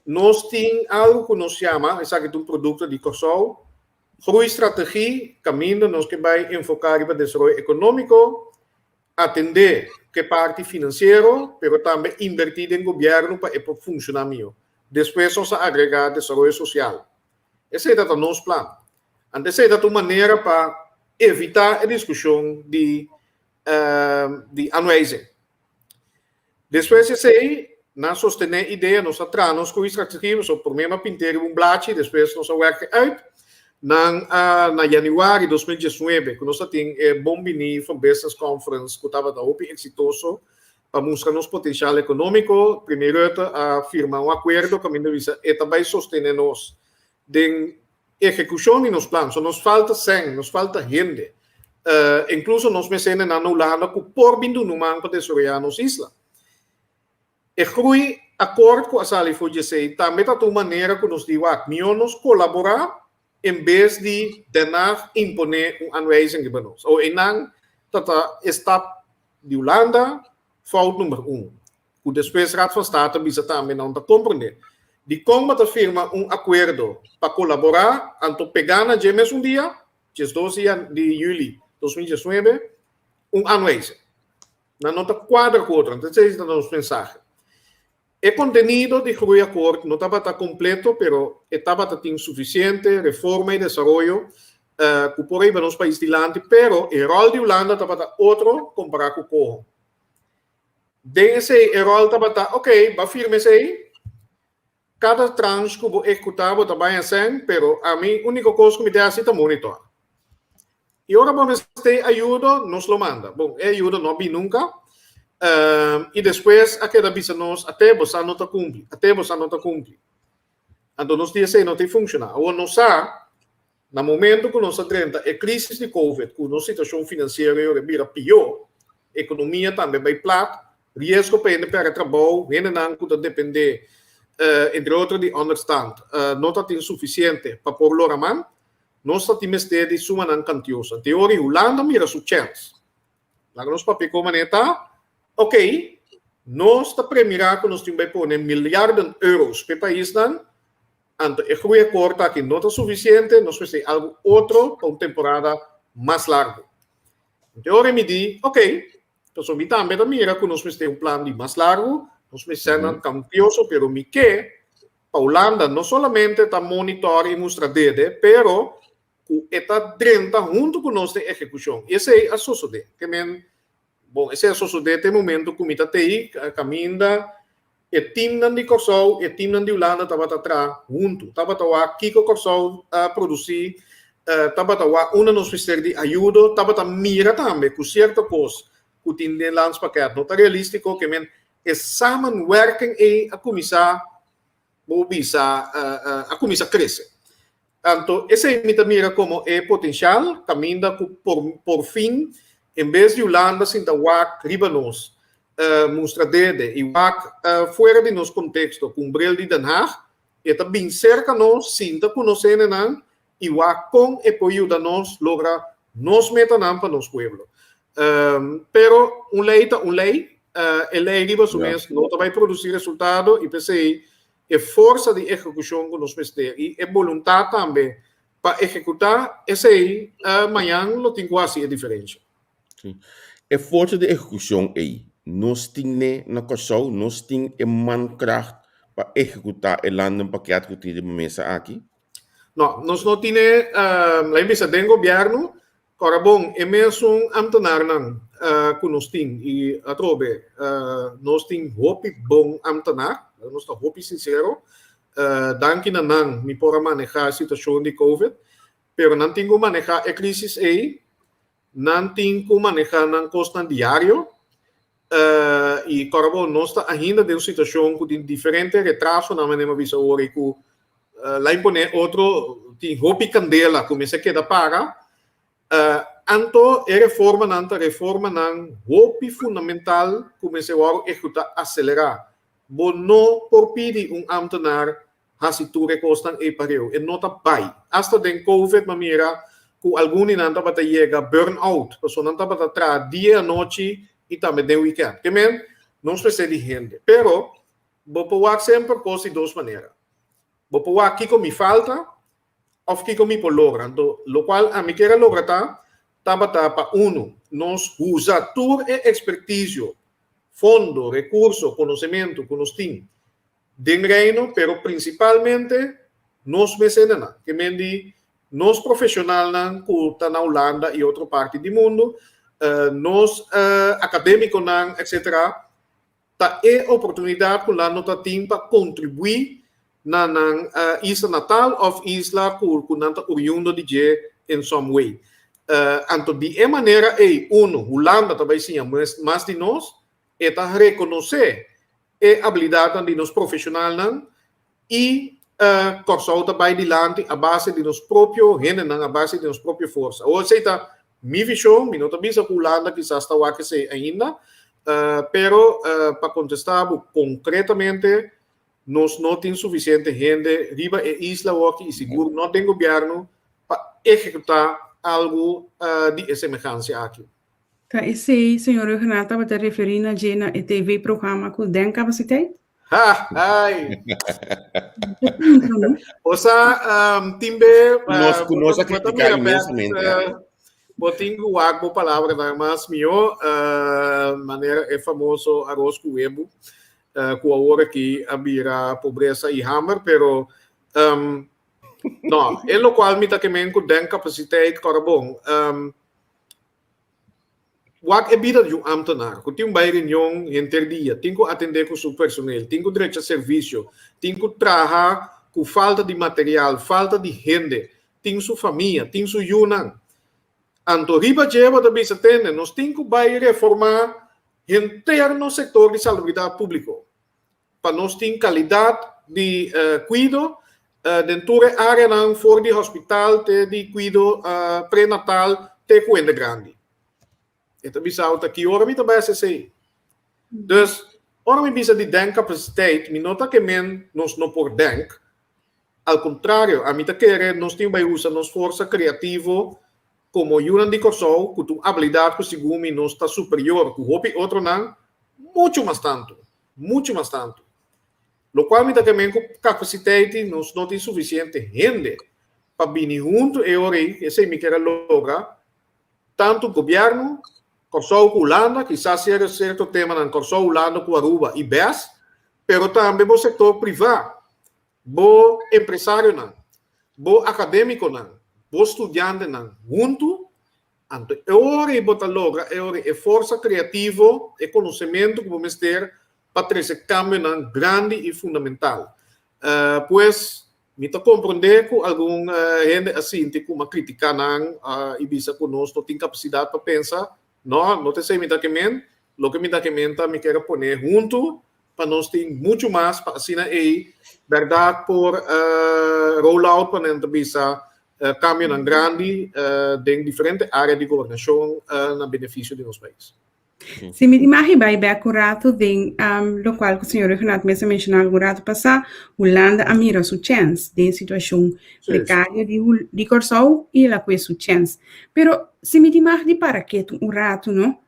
Nos tin algu ku nos yama, esaki ta un produkto di Kòrsou, Groeistrategie, kaminda nos ke bai enfoká riba desaroyo ekonómiko, atendé ku e parti finansiero, pero tambe inbertí den gobièrnu pa e por funshoná mihó. Despues nos a agregá desaroyo sosial. Esei ta ta nos plan. Anto esei ta ta un manera pa evitá e diskushon di di aanwijzing. Despues di esei, nan sostené idea, nos a traha nos groeistrategie, so promé m'a pint'é riba un blachi, despues nos a werk e uit. Nan a, na januari 2019, ku nos a tin e Bon Biní for Business Conference, ku tabata hopi eksitoso pa mustra nos potensial ekonómiko, Premier Rutte a firma un akuerdo kaminda bisa e ta bai sostené nos den ehekushon di nos plan. So nos falta sèn, nos falta hende. Inkluso nos mes hendenan na Hulanda ku por bin duna un man pa desaroyá nos isla. E groei akòrt ku a sali for di esei tambe ta ta un manera ku nos di wak mihó nos kolaborá en bes di Den Haag imponé un aanwijzing riba nos. Awo einan ta ta e stap di Hulanda, fout number un. Ku despues Raad van State a bisa tambe nan ta komprendé. Dikon bo ta firma un akuerdo pa kolaborá anto pegá na dje mesun dia, 12 di yüli 2019, un aanwijzing? Nan no ta kuadra ku otro, anto esei ta nos mensahe. E kontenido di Groeiakkoord no tabata kompleto, pero e tabata tin sufisiente reforma i desaroyo ku por a hiba nos pais dilanti, pero e ròl di Hulanda tabata otro kompará ku Coho. Den esei e ròl tabata, ok, bo a firma esei, kada tranche ku bo ehekutá bo ta bai asèn, pero ami úniko kos ku mi ta hasi ta monitor. I ora bo mester ayudo, nos lo manda. Bon, e ayudo no a bin nunka. I despues a keda bisa nos, ate bo sa no ta kumpli, ate bo sa no ta kumpli. Anto nos di esei no ta funshoná. Awor nos sa Na momento ku nos a drenta e krisis di Covid ku nos situashon finansiero yora bira pió, ekonomia tambe bai plat, riesgo pa hende pèrdè trabou, hendenan ku ta dependé entre otro di onderstand no ta tin sufisiente pa por lora man, nos ta tin mester di sumanan kantioso. Anto e ora Hulanda mira su chèns. Laga nos papia kon manera ta, ok, nos ta premirá ku nos tin bai pone miliarden euros pa e paisnan, Anto e groeiakkoord aki no ta sufisiente, nos mester algu otro pa un temporada mas largu. Anto e ora mi di, ok, pasobra mi tambe ta mira ku nos mester un plan di mas largu, nos mester nan kantioso, pero mi ke pa Hulanda no solamente ta monitor i mustra dede, pero ku e ta drenta huntu ku nos den ehekushon. I esei a sosodé. Ke men, Bon, esei a sosodé te momento ku mi ta tei kaminda e timnan di Kòrsou i e timnan di Hulanda tabata traha huntu. Tabata wak kiko Kòrsou a produsí, tabata wak unda nos mester di ayudo, tabata mira tambe ku sierto kos ku tin den landspakket no ta realístiko, ke men e samenwerking ei a kuminsá, bo bisa, a kuminsá krese. Anto esei mi ta mira komo e potensial kaminda ku por porfin en bes di Hulanda sinta wak riba nos, mustra dede i wak fuera di nos konteksto ku un bril di Den Haag, e ta bin serka nos, sinta ku nos hendenan i wak kon e por yuda nos logra nos metanan pa nos pueblo. Pero un lei ta un lei, e lei riba su mes no ta bai produsí resultado i p'esei E forsa di ehekushon ku nos mester i e boluntat tambe pa ehekutá esei, mañan lo tin ku hasi e diferensha. Sí. E forsa di ehekushon ei, nos tin n'e na Kòrsou? Nos tin e mankracht pa ehekutá e landenpakket ku tin riba mesa aki? No, nos no tin e, laga mi bisa den gobièrnu. Kòrda bon, e mesun ámtenarnan ku nos tin, i atrobe, nos tin hopi bon ámtenar, nos ta hopi sinsero, danki na nan mi por a manehá e situashon di Covid, pero nan tin ku manehá e krísis ei, nan tin ku manehá nan kosnan diario, i kòrda bon, nos ta ainda den un situashon ku tin diferente retrasonan, manera mi a bisa awor, i ku La imponé otro tin hopi kandela ku mester keda para. Anto e reformanan ta reformanan hopi fundamental ku mester wòrdu ehekutá aselerá. Bo no por pidi un ámtenar hasi tur e kosnan ei pareu. E no ta bai. Asta den covid mi a mira ku algun di nan tabata yega burn out pasobra nan tabata traha dia i anochi i tambe den wikènt. Ke men nos mester di hende. Pero Bo por wak semper kos di dos manera. Bo por wak kiko mi falta òf kiko mi por logra. Anto lokual ami kier a logra ta, tabata pa unu, nos usa tur e ekspertisio, fondo, rekurso, konosementu ku nos tin den Reino, pero prinsipalmente nos mes hendenan, ke men di nos profeshonalnan ku ta na Hulanda i otro parti di mundu, nos akadémikonan, etsetera. Ta e oportunidat ku nan no ta tin pa kontribuí na nan isla natal òf isla ku ku nan ta oriundo di dje in some way. Anto di e manera ei, uno, Hulanda ta bai siña mas di nos, e ta rekonosé e abilidatnan di nos profeshonalnan i Kòrsou ta bai dilanti a base di nos propio hendenan, a base di nos propio forsa. Awor esei ta mi vishon, mi no ta bisa ku Hulanda kisas ta wak esei ainda, pero pa kontestá bo konkretamente, nos no tin sufisiente hende riba e isla awoki i sigur no den gobièrnu pa ehekutá algu di e semehansia aki. Ta esei señor Rhuggenaath tabata referí na dje na e TV programa ku Den Capaciteit? Ha, ai. Osa, tin be... Nos, ku nos a kritiká inmensamente. Bo tin ku wak bo palabranan mas mihó, manera e famoso aros ku webu, ku awor aki a bira pobresa i hamber, pero no, e lokual mi ta kemen ku den kapasiteit kòrda bon. Wak e bida di un ámtenar ku tin bai reunion henter dia, tin ku atendé ku su personel, tin ku drecha servisio, tin ku traha ku falta di material, falta di hende, tin su famia, tin su yunan. Anto riba dje bo ta bisa, Tende, nos tin ku bai reformá henter nos sektor di salubridat públiko pa nos tin kalidat di kuido den tur e áreanan for di hospital te di kuido prenatal te ku hende grandi. E ta bisa ta ki ora mi ta bai hasi esei. Dus, ora mi bisa di denkapasiteit, mi no ta ke men nos no por denk. Al kontrario, ami ta kere nos tin bai usa nos forsa kreativo komo yunan di Kòrsou ku ta un abilidat ku segun mi nos ta superior ku hopi otronan muchu mas tantu, muchu mas tantu. Lokual mi ta ke men ku kapasiteit nos no tin sufisiente hende pa bini huntu e ora ei, esei mi kier a logra Tantu gobièrnu, Kòrsou ku Hulanda, kisas sierto temanan Kòrsou, Hulanda ku Aruba i bes, pero tambe bo sektor privá, bo empresarionan, bo akadémikonan, bo studiantenan huntu, anto e ora ei bo ta logra e ora ei e forsa kreativo, e konosementu ku bo mester pa trese kambionan grandi i fundamental. Pues, Mi ta komprondé ku algun hende a sinti ku m'a kritiká nan i bisa ku nos no tin kapasidat pa pensa. No, no ta esei mi ta ke men. Loke mi ta ke men ta mi kier a pone huntu pa nos tin muchu mas pa asina ei bèrdat por roll out pa nan ta bisa kambionan grandi den diferente área di gobernashon na benefisio di nos pais. Si mi imagen bai bek un ratu den um, lokual ku señor Rhuggenaath mes a menshoná algun ratu pasá, Hulanda a mira su chèns den situashon prekario di di Kòrsou i el a kue su chèns. Pero si mi tin mag di para ketu un ratu no,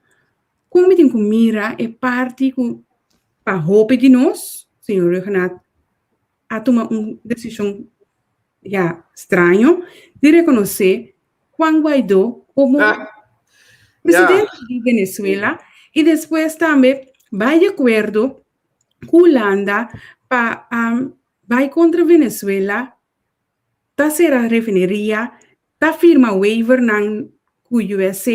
kon mi tin ku mira e parti ku pa hopi di nos, señor Rhuggenaath a tuma un desishon ya straño di rekonosé Juan Guaidó komo presidente di Venezuela i despues tambe bai di akuerdo ku Hulanda pa bai kontra Venezuela, ta sera refineria, ta firma waivernan. ku USA.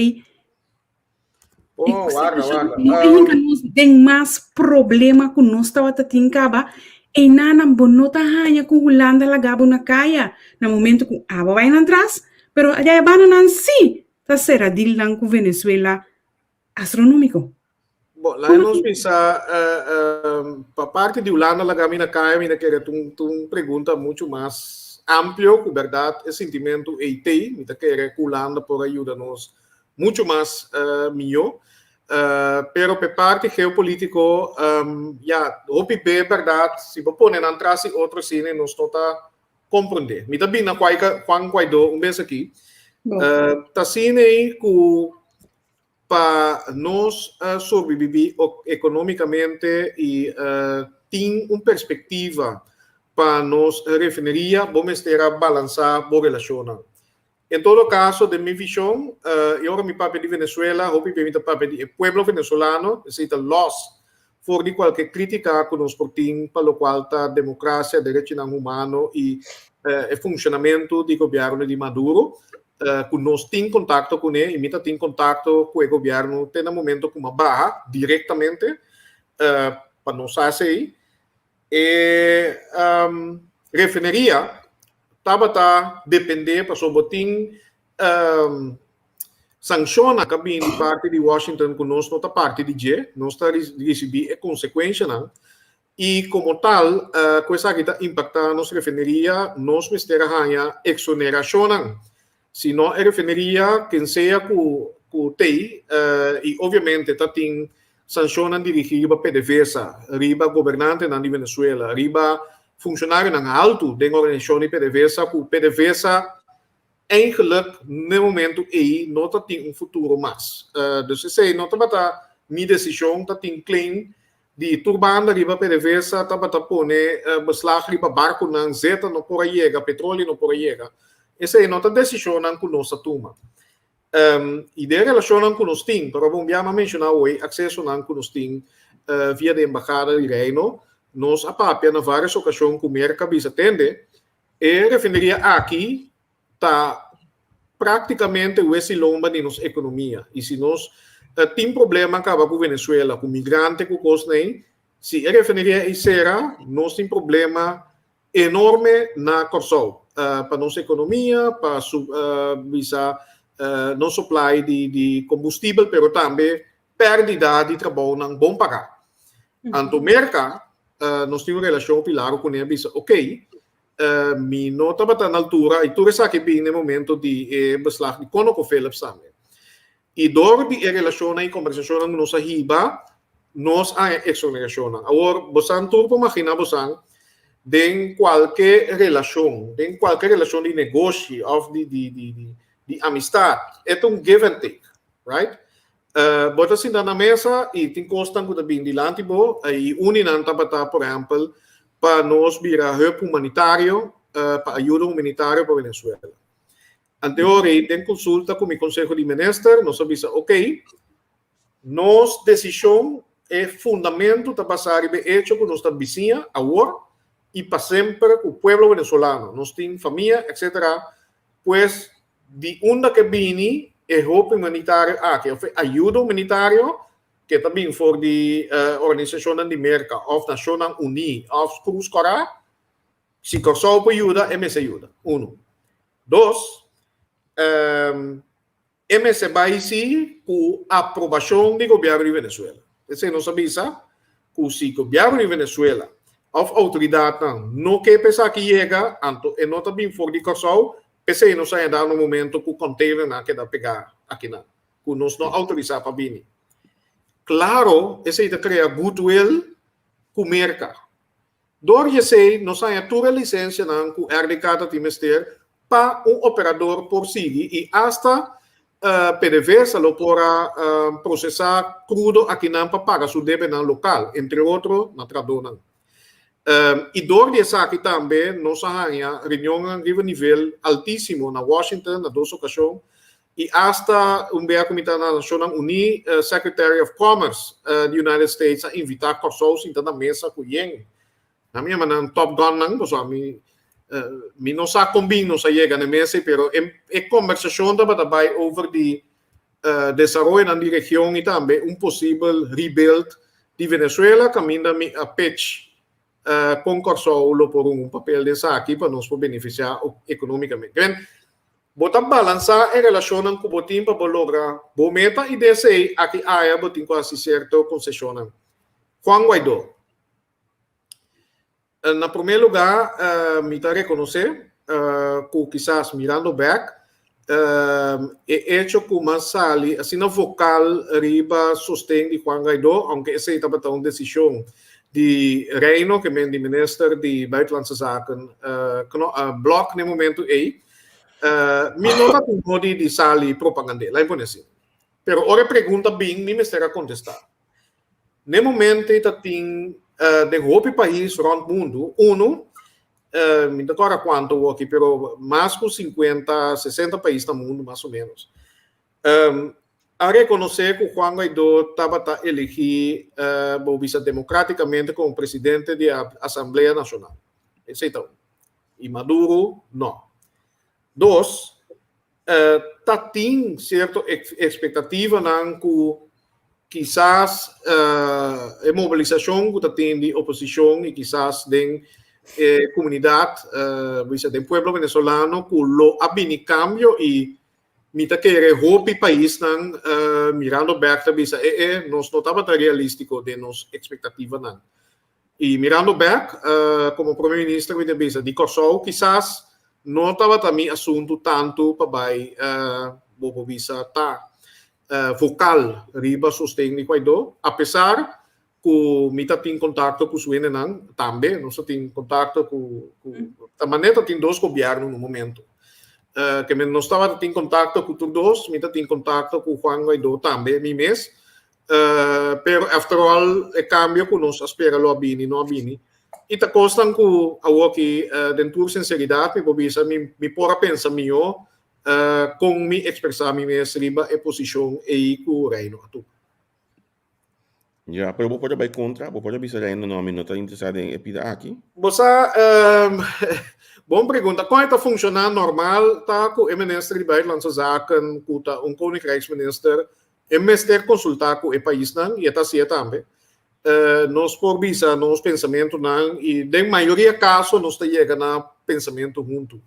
Oh, warda, warda. No hinka nos den mas problema ku nos tabata tin kaba. Einanan bo no ta haña ku Hulanda laga bo na kaya na momento ku abo bai nan tras, pero allá e bananan sí ta sera dealnan ku Venezuela astronómiko. Bon, laga nos bisa, pa parti di Hulanda laga mi na kaya, mi ta kere ta un pregunta muchu mas amplio ku bèrdat e sintimentu ei t'ei. Mi ta kere ku Hulanda por a yuda nos muchu mas mihó. Pero pa e parti geopolítiko, ya, hopi be bèrdat, si bo pone nan tras di otro asina nos no ta komprondé. Mi ta bini na Juan Guaidó un bes aki. Ta asina ei ku pa nos sobreviví ekonómikamente i tin un perspektiva pa nos refineria, bo mester a balansá bo relashonnan. En todo kaso, den mi vishon, i ora mi papia di Venezuela, hopi bia mi ta papia di e pueblo venezolano, esei ta lòs for di kualke krítika ku nos por tin pa lokual ta demokrasia, derechinan humano i e funshonamentu di gobièrnu di Maduro, ku nos tin kontakto kuné i mi ta tin kontakto ku e gobièrnu te na momento ku mi a baha direktamente pa nos sa esei. E refineria tabata dependé pasobra bo tin Sanshonnan ka bini di parti di Washington ku nos no ta parti di dje, nos ta risibí e konsekuenshanan i komo tal ku esaki ta impaktá nos refineria, nos mester a haña eksonerashonnan. Si no e refineria ken sea ku ku t'ei i obviamente ta tin sanshonnan dirigí riba PDVSA, riba gobernantenan di Venezuela, riba funshonarionan haltu den organisashon di PDVSA ku PDVSA Eigenlijk n'e momento ei no ta tin un futuro mas. Dus esei no tabata mi desishon, ta tin claim di tur banda riba PDVSA tabata pone beslag riba barkunan, zeta no por a yega, petroleo no por a yega. Esei no ta desishonnan ku nos a tuma. I den relashonnan ku nos tin, pero bon bia mi a menshoná awor aksesonan ku nos tin via di embahada di Reino, nos a papia na vários okashon ku Merka bisa tende E refineria aki ta práktikamente wes i lomba di nos ekonomia. I si nos tin problema kaba ku Venezuela, ku migrante, ku kosnan ei, si e refineria ei sera, nos tin problema enorme na Kòrsou pa nos ekonomia, pa bisa nos supply di kombustibel, pero tambe pèrdida di trabounan bon pagá. Anto Merka, nos tin un relashon hopi largu kuné, a bisa, ok, mi no tabata na altura, i tur esaki bin na e momento di e beslag di ConocoPhillips tambe. I dor di e relashonnan i kombersashonnan ku nos a hiba, nos a haña eksonerashonnan. Awor, bosan tur por maginá bosan den kualke relashon, den kualke relashon di negoshi òf di di di di amistat, e ta un give and take, right? Bo ta sinta na mesa i tin kosnan ku ta bin dilanti bo i un di nan tabata por ehèmpel pa nos bira hub humanitario pa ayuda humanitario pa Venezuela. Anteor ei den konsulta ku mi konseho di minister nos a bisa ok nos desishon e fundamentu ta basá riba e echo ku nos ta bisiña awor i pa semper ku pueblo venezolano nos tin famia etcetera pues Di unda ke bini e hopi humanitario aki of e ayuda humanitario ke ta bin for di organisashonnan di Merka of Nashonnan Uní of Krus Kòrá? Si Kòrsou por yuda, e mester yuda. Unu. Dos, e mester bai si ku aprobashon di gobièrnu di Venezuela. Esei nos a bisa ku si gobièrnu di Venezuela of outoridatnan no ke pa esaki yega, anto e no ta bin for di Kòrsou. P'esei nos a yega na un momento ku kònteinernan a keda pegá akinan, ku nos no outorisá pa bini. Klaro, esei ta krea goodwill ku Merka. Dor di esei nos a haña tur e lisensianan ku RDK ta tin mester pa un operador por sigui i asta PDVSA lo por a prosesá krudo akinan pa paga su debenan lokal, entre otro na tradónan. I dor di esaki tambe nos a haña reunionnan riba nivel altísimo na Washington na dos okashon i asta un bia ku mi ta na Nashonnan Uní, Secretary of Commerce di United States a invitá Kòrsou sinta na mesa ku yen. Nan mi yama nan top gunnan pasobra mi mi no sa kon bin nos a yega na e mesa ei pero e kombersashon tabata bai over di. desaroyonan di region i tambe un posibel rebuild di Venezuela kaminda mi a pitch kon Kòrsou lo por hunga un papel den esaki pa nos por benefisiá ekonómikamente. Bo ta balansá e relashonnan ku bo tin pa bo logra bo meta i den esei aki aya bo tin ku hasi sierto konseshonnan. Juan Guaidó, Na promé lugá mi ta rekonosé ku kisas mirando bèk e echo ku m'a sali asina vokal riba sosten di Juan Guaidó, ounke esei tabata un desishon di Reino, ke men di Minister di Buitenlandse Zaken Blok n'e momentu ei, mi no ta tin modi di sali propagand'é, la'i pone asina. Pero ora e pregunta bin mi mester a kontestá. N'e momento ei ta tin den hopi pais rònt mundu, unu, mi no ta kòrda kuantu awoki, pero mas ku sinkuenta, sesenta pais na mundu mas o ménos, a rekonosé ku Juan Guaidó tabata eligí, bo bisa demokratikamente komo presidente di Asamblea Nashonal. Esei ta un. I Maduro no. Dos, ta tin sierto ekspektativanan ku kisas e mobilisashon ku ta tin di oposishon i kisas den e komunidat, bisa den pueblo venezolano ku lo a bini kambio i mi ta kere hopi paisnan mirando bèk ta bisa e e nos no tabata realístiko den nos ekspektativanan. I mirando bèk, komo Prome Minister mi ta bisa di Kòrsou kisas no tabata mi asuntu tantu pa bai bo por bisa ta vokal riba sosten di Guaidó, apesar ku mi ta tin kontakto ku su hendenan tambe, nos ta tin kontakto ku ta manera ta tin dos gobièrnu na un momento. Ke men nos tabata tin kontakto ku tur dos, mi ta tin kontakto ku Juan Guaidó tambe mi mes. Pero after all e cambio cu nos a spera lo a bini no a bini y ta cosnan cu awoki den tur sinceridad mi por bisa mi mi por a pensa miho con mi expresa mi mes riba e posicion ey cu Reino a tuma. Ya, pero bo por a bay contra? Bo por a bisa Reino no mi no ta interesa den e pida aki? Bo sa, bon pregunta. Con e ta funciona normal ta cu e minister di Buitenlandse Zaken cu ta un Koninkrijksminister E mester konsultá ku e paisnan i e ta hasié tambe. Nos por bisa nos pensamentunan i den mayoria kaso nos ta yega na pensamentu huntu.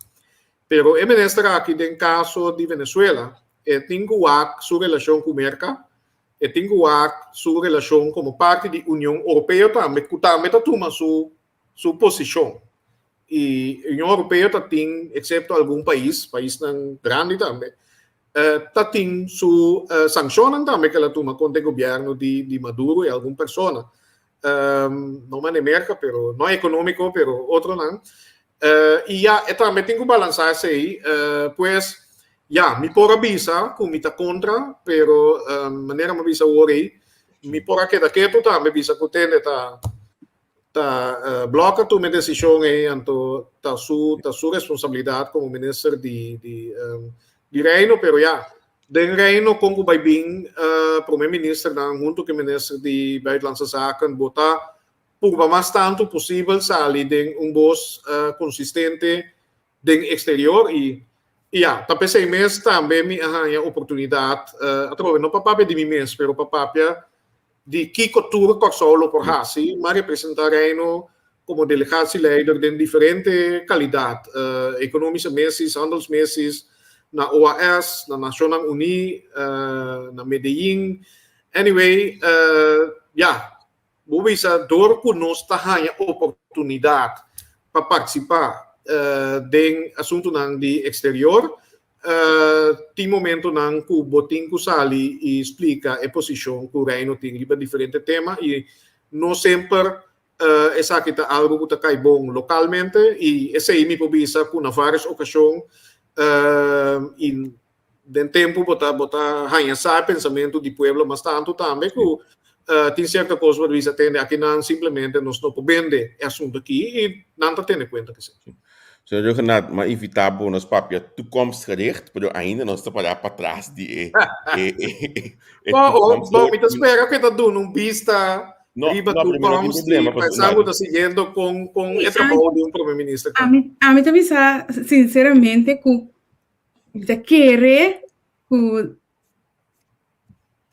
Pero e minister aki den kaso di Venezuela e tin ku wak su relashon ku Merka, e tin ku wak su relashon komo parti di Union Oropeo tambe ku tambe ta tuma su su posishon. I Union Oropeo ta tin, eksepto algun pais, paisnan grandi tambe, ta tin su sankshonnan tambe ku el a tuma kontra e gobièrnu di Maduro i algun persona, no mane Merka, pero no ekonómiko, pero otronan. I ya, e tambe tin ku balansá esei. Pues, ya, mi por a bisa ku mi ta kontra, pero manera mi a bisa awor ei, mi por a keda ketu tambe bisa ku tende ta Ta Blok a tuma e desishon ei, anto ta su ta su responsabilidat komo minister di di di Reino, pero ya, den Reino kon ku bai bin prome ministernan huntu ku e minister di Buitenlandse Zaken bo ta purba mas tantu posibel sali den un bos konsistente den eksterior i i ya, ta p'esei mes tambe mi a haña oportunidat atrobe no pa papia di mi mes pero pa papia di kiko tur Kòrsou lo por hasi, m'a representá Reino komo delegatieleider den diferente kalidat, ekonomische missies, handelsmissies, na OAS, na Nashonnan Uní, na Medellin. Anyway, ya, bo bisa dor ku nos ta haña oportunidat pa partisipá den asuntunan di eksterior, Tin momentonan ku bo tin ku sali i splika e posishon ku Reino tin riba diferente tema i no semper esaki ta algu ku ta kai bon lokalmente i esei mi por bisa ku na vários okashon i den tempu bo ta bo ta haña sa e pensamentu di pueblo mas tantu tambe ku tin sierto kos bo ta bisa tende akinan simplemente nos no por bende e asuntu aki i nan ta tene kuenta ku esei. Señor Rhuggenaath, m'a invitá bo nos papia toekomstgericht, pero ainda nos ta pará patras di e e e e Oh, oh, toekomst. no, mi ta spera ku e ta duna un bista No, riba no, pero mi no tin toekomst i problema, pasobra pensá ku ta siguiendo kon kon Sí, e a, trabou di un prome minister a ta. mi, a mi ta bisa sinceramente ku mi ta kere ku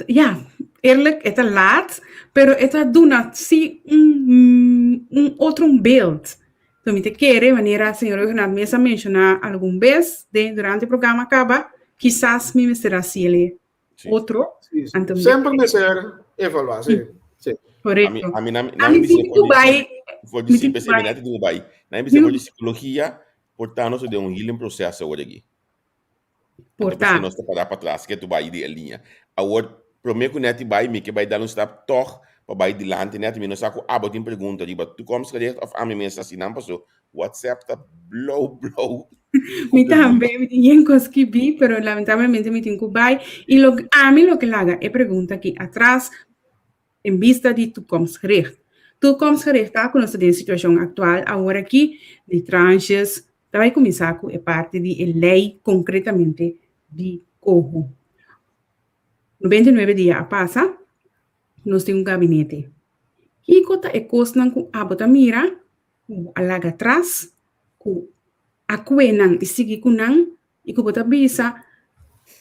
Ja, eerlijk, e ta laat, pero e ta duna si un, un otro un beeld. Anto mi ta kere, manera señor Rhuggenaath mes a menciona algun bes den durante e programa caba, kisas mi mester haci el otro. Sí, sí. Anto mi ta Semper kere. mester evalua, sí, sí. Correcto. Ami, ami, A mi tin ku bai, For di mi tin ku sí, mi bai. nati tin ku bai. Nan bisa for di psicologia, por ta nos den un healing proceso awor aki. Por Anto paske ta. nos ta para patras ke tu bai di e liña. Awor, prome ku Netty bai, mi ke bai dal un stap tog pa bai dilanti Netty. Mi no sa ku abo tin pregunta riba toekomstgericht of ami mes hasi nan paso WhatsApp ta blow blow ku Mi pregunta. tambe, mi tin yen kos skibí, pero lamentablemente mi tin ku bai. I lo ami lo ke laga e pregunta aki atras en bista di toekomstgericht. Toekomstgericht ta ku nos ta den situashon aktual awor aki di tranches. Ta bai kuminsá ku e parti di e lei konkretamente di koho. 99 dia a pasa, nos tin un gabinete. Kiko ta e kosnan ku abo ta mira ku bo a laga atras, ku a kue nan i sigui ku nan i ku bo ta bisa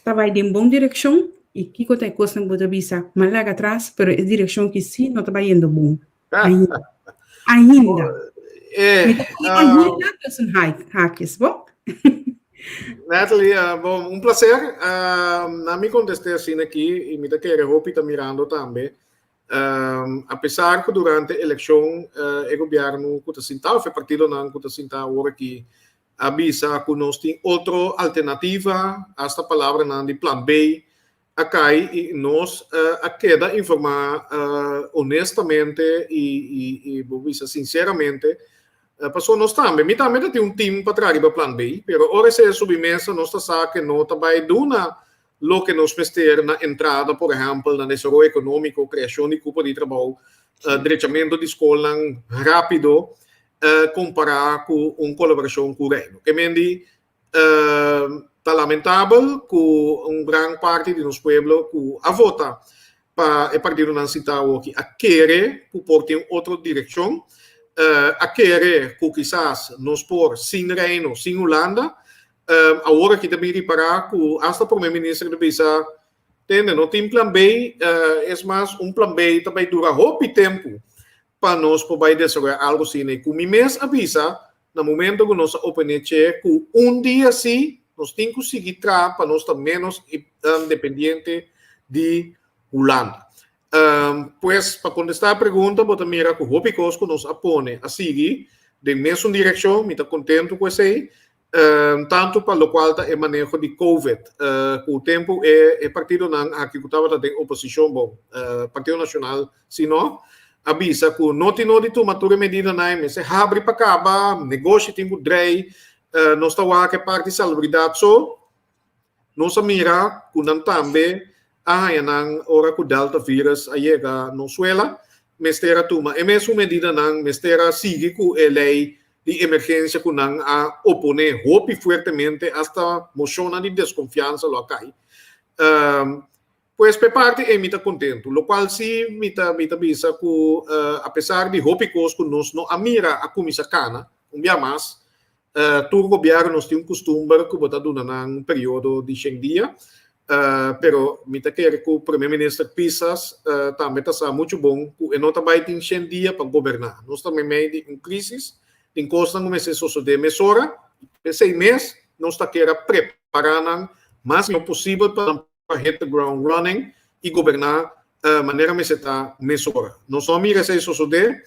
ta bai den bon direkshon i kiko ta e kosnan ku bo ta bisa m'a laga atras pero e direkshon ki si no ta bayendo bon ainda. Ainda. Mi ta pone ainda tussen haakjes, bo? Natalie, bon, un placer. Na mi contesté asina aki y mi ta kere hopi ta mirando tambe. A pesar cu durante eleccion e gobierno cu ta sinta of e partidonan cu ta sinta awor aki a bisa cu nos tin otro alternativa, hasta palabranan di plan B a kai i nos a keda informá honestamente i bo bisa sinceramente pasobra nos tambe, mi tambe ta tin un team pa traha riba plan B, pero ora esei a subi mesa nos ta sa ke no ta bai duna loke nos mester na entrada, por ehèmpel na desaroyo ekonómiko, kreashon di kupo di trabou, drechamentu di skolnan rápido kompará ku un kolaborashon ku Reino. Ke men di Ta lamentabel ku un gran parti di nos pueblo ku a vota pa e partidonan sita awoki a kere ku por tin otro direkshon, a kere ku kisas nos por sin Reino, sin Hulanda. Awor aki ta bin ripará ku asta Prome Minister ta bisa, Tende, no tin plan B, es mas un plan B ta bai dura hopi tempu pa nos por bai desaroyá algu asina. I ku mi mes a bisa Na momento ku nos a opene che ku un dia si nos tin ku sigui traha pa nos ta menos dependiente di Hulanda. Pues pa kontestá e pregunta bo ta mira ku hopi kos ku nos a pone a sigui den mesun direkshon, mi ta kontentu ku esei, tantu pa lokual ta e maneho di Covid. Ku tempu e partidonan aki ku tabata den oposishon, bon, Partido Nashonal si no, a bisa ku no tin no di tuma tur e medidanan, mester habri pa kaba, negoshi tin ku drei, nos ta wak e parti salubridat so, nos a mira ku nan tambe a haña nan ora ku Delta virus a yega nos suela, mester a tuma e mesun medidanan, mester a sigui ku e lei di emergensia ku nan a oponé hopi fuertemente, asta moshonnan di deskonfiansa lo a kai. Pues p'e parti ei mi ta kontentu. Lokual si mi ta mi ta bisa ku apesar di hopi kos ku nos no a mira a kuminsá kana, un bia mas, tur gobièrnu nos tin un kustumber ku bo ta duna nan un periodo di shen dia, pero mi ta kere ku Prome Minister Pisas tambe ta sa muchu bon ku e no ta bai tin shen dia pa goberná. Nos ta meimei di un krisis, tin kosnan ku mester sosodé mesora, p'esei mes nos ta kere a prepará nan mas mihó posibel pa nan pa hit the ground running i goberná manera mester ta mesora. Nos no a mira esei sosodé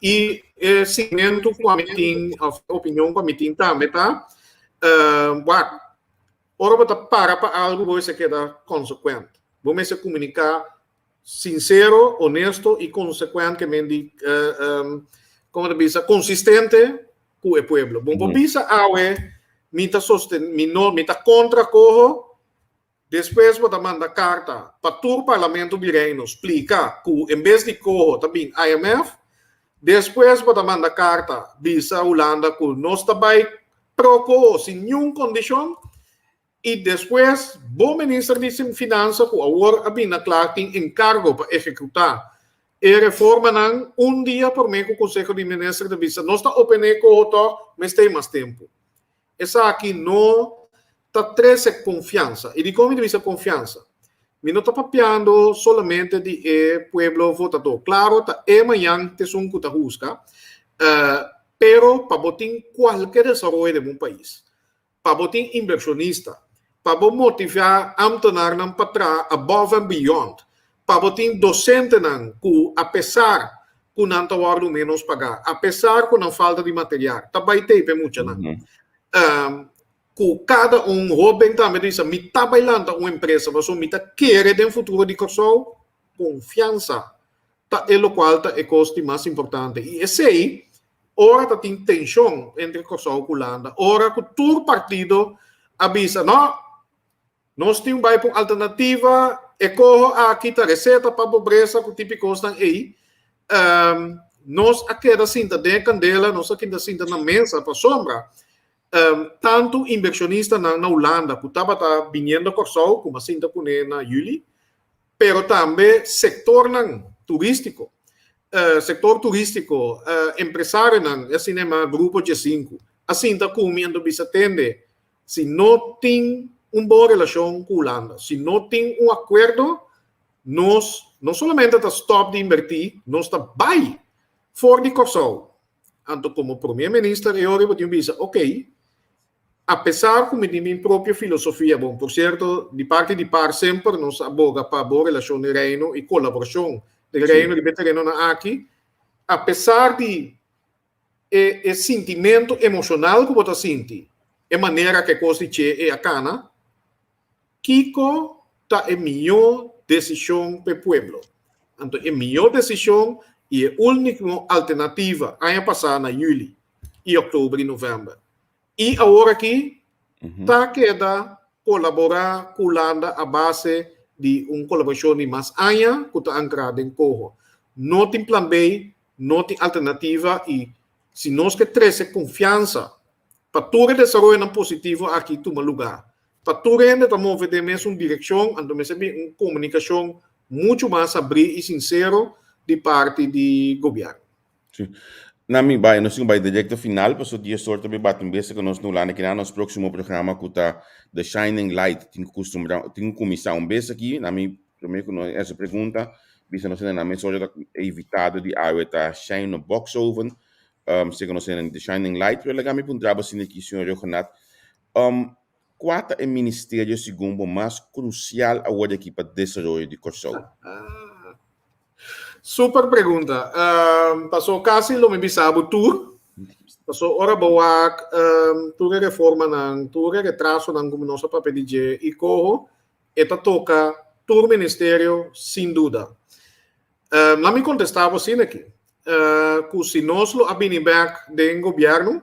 i e siguimentu ku ami tin òf e opinion ku ami tin tambe ta wak ora bo ta para pa algu bo mester keda konsekuent. Bo mester komuniká sinsero, honesto i konsekuent ke men di komo ta bisa konsistente ku e pueblo. Bo por bisa awe mi ta sosten mi no mi ta kontra koho, despues bo ta manda karta pa tur parlamento di reino splika ku en bes di koho ta bin IMF, despues bo ta manda karta bisa Hulanda ku nos ta bai pro koho sin niun kondishon i despues bo minister di finansa ku awor a bin na kla tin enkargo pa ehekutá E reformanan un dia promé ku Konseho di Minister ta bisa nos ta opené koho tòg mester mas tempu. Esaki no ta trese konfiansa. I dikon mi ta bisa konfiansa? Mi no ta papiando solamente di e pueblo votadó. Klaro ta e mañan t'esun ku ta husga, pero pa bo tin kualke desaroyo den un pais, pa bo tin invershonista, pa bo motivá ámtenarnan pa traha above and beyond, pa bo tin dosentenan ku apesar ku nan ta wòrdu ménos pagá, apesar ku nan falta di material, ta bai tei pa e muchanan. Ku kada un hóben tambe ta bisa, Mi ta bai lanta un empresa pasobra mi ta kere den futuro di Kòrsou. Konfiansa ta e lokual ta e kos di mas importante. I esei, ora ta tin tenshon entre Kòrsou ku Hulanda, ora ku tur partido a bisa, No, nos tin bai pa un alternativa, e koho aki ta reseta pa pobresa ku tipi kosnan ei, nos a keda sinta den e kandela, nos a keda sinta na mesa pasobra Tantu inbershonistanan na Hulanda ku tabata biniendo Kòrsou ku a sinta kuné na yüli, pero tambe sektornan turístiko, sektor turístiko, empresarionan, e asina yama Grupo Djesinku, a sinta ku mi anto bisa tende, si no tin un bon relashon ku Hulanda, si no tin un akuerdo, nos no solamente ta stòp di inbertí, nos ta bai for di Kòrsou. Anto komo prome minister e ora bo tin bisa, ok, apesar ku mi tin mi propio filosofia, bon, por sierto, di parti di par semper nos a boga pa bon relashon den Reino i kolaborashon den Reino riba e terenonan aki, apesar di e e sintimentu emoshonal ku bo ta sinti, e manera ku e kos di che e a kana, Kiko ta e mihó desishon p'e pueblo? Anto e mihó desishon i e úlniko alternativa aña pasá na yüli i òktober i novèmber i awor aki ta keda kolaborá ku Hulanda a base di un kolaborashon di mas aña ku ta ankrá den koho. No tin plan B, no tin alternativa i si nos ke trese konfiansa pa tur e desaroyonan positivo aki tuma lugá, Pa tur hende ta move den mesun direkshon, anto mester bin un komunikashon muchu mas abrí i sinsero di parti di gobièrnu. Sí. Na mi bai, nos tin bai direkto final, paso di e sorto mi bati un bes ku nos no Hulanda kina nos próksimo programa ku ta The Shining Light. Tin ku kustumbrá, tin ku kuminsá un bes aki, na mi promé ku nos hasi pregunta, bisa nos hende na mes ora ta evitado di awe ta Shine Boxhoven, um, seka nos hende The Shining Light, pero laga mi puntra bo asina aki, señor Rhuggenaath, Um, kua ta e ministerio segun bo mas krusial awor aki pa desaroyo di Kòrsou? Super pregunta. Um, paso kasi lo mi bisa bo tur. Paso ora bo wak um, tur e reformanan, tur e retrasonan ku nos a papia di dje i koho, e ta toka tur ministerio sin duda. Um, la mi kontestá bo asina aki. Uh, ku si nos lo a bini bek den gobièrnu,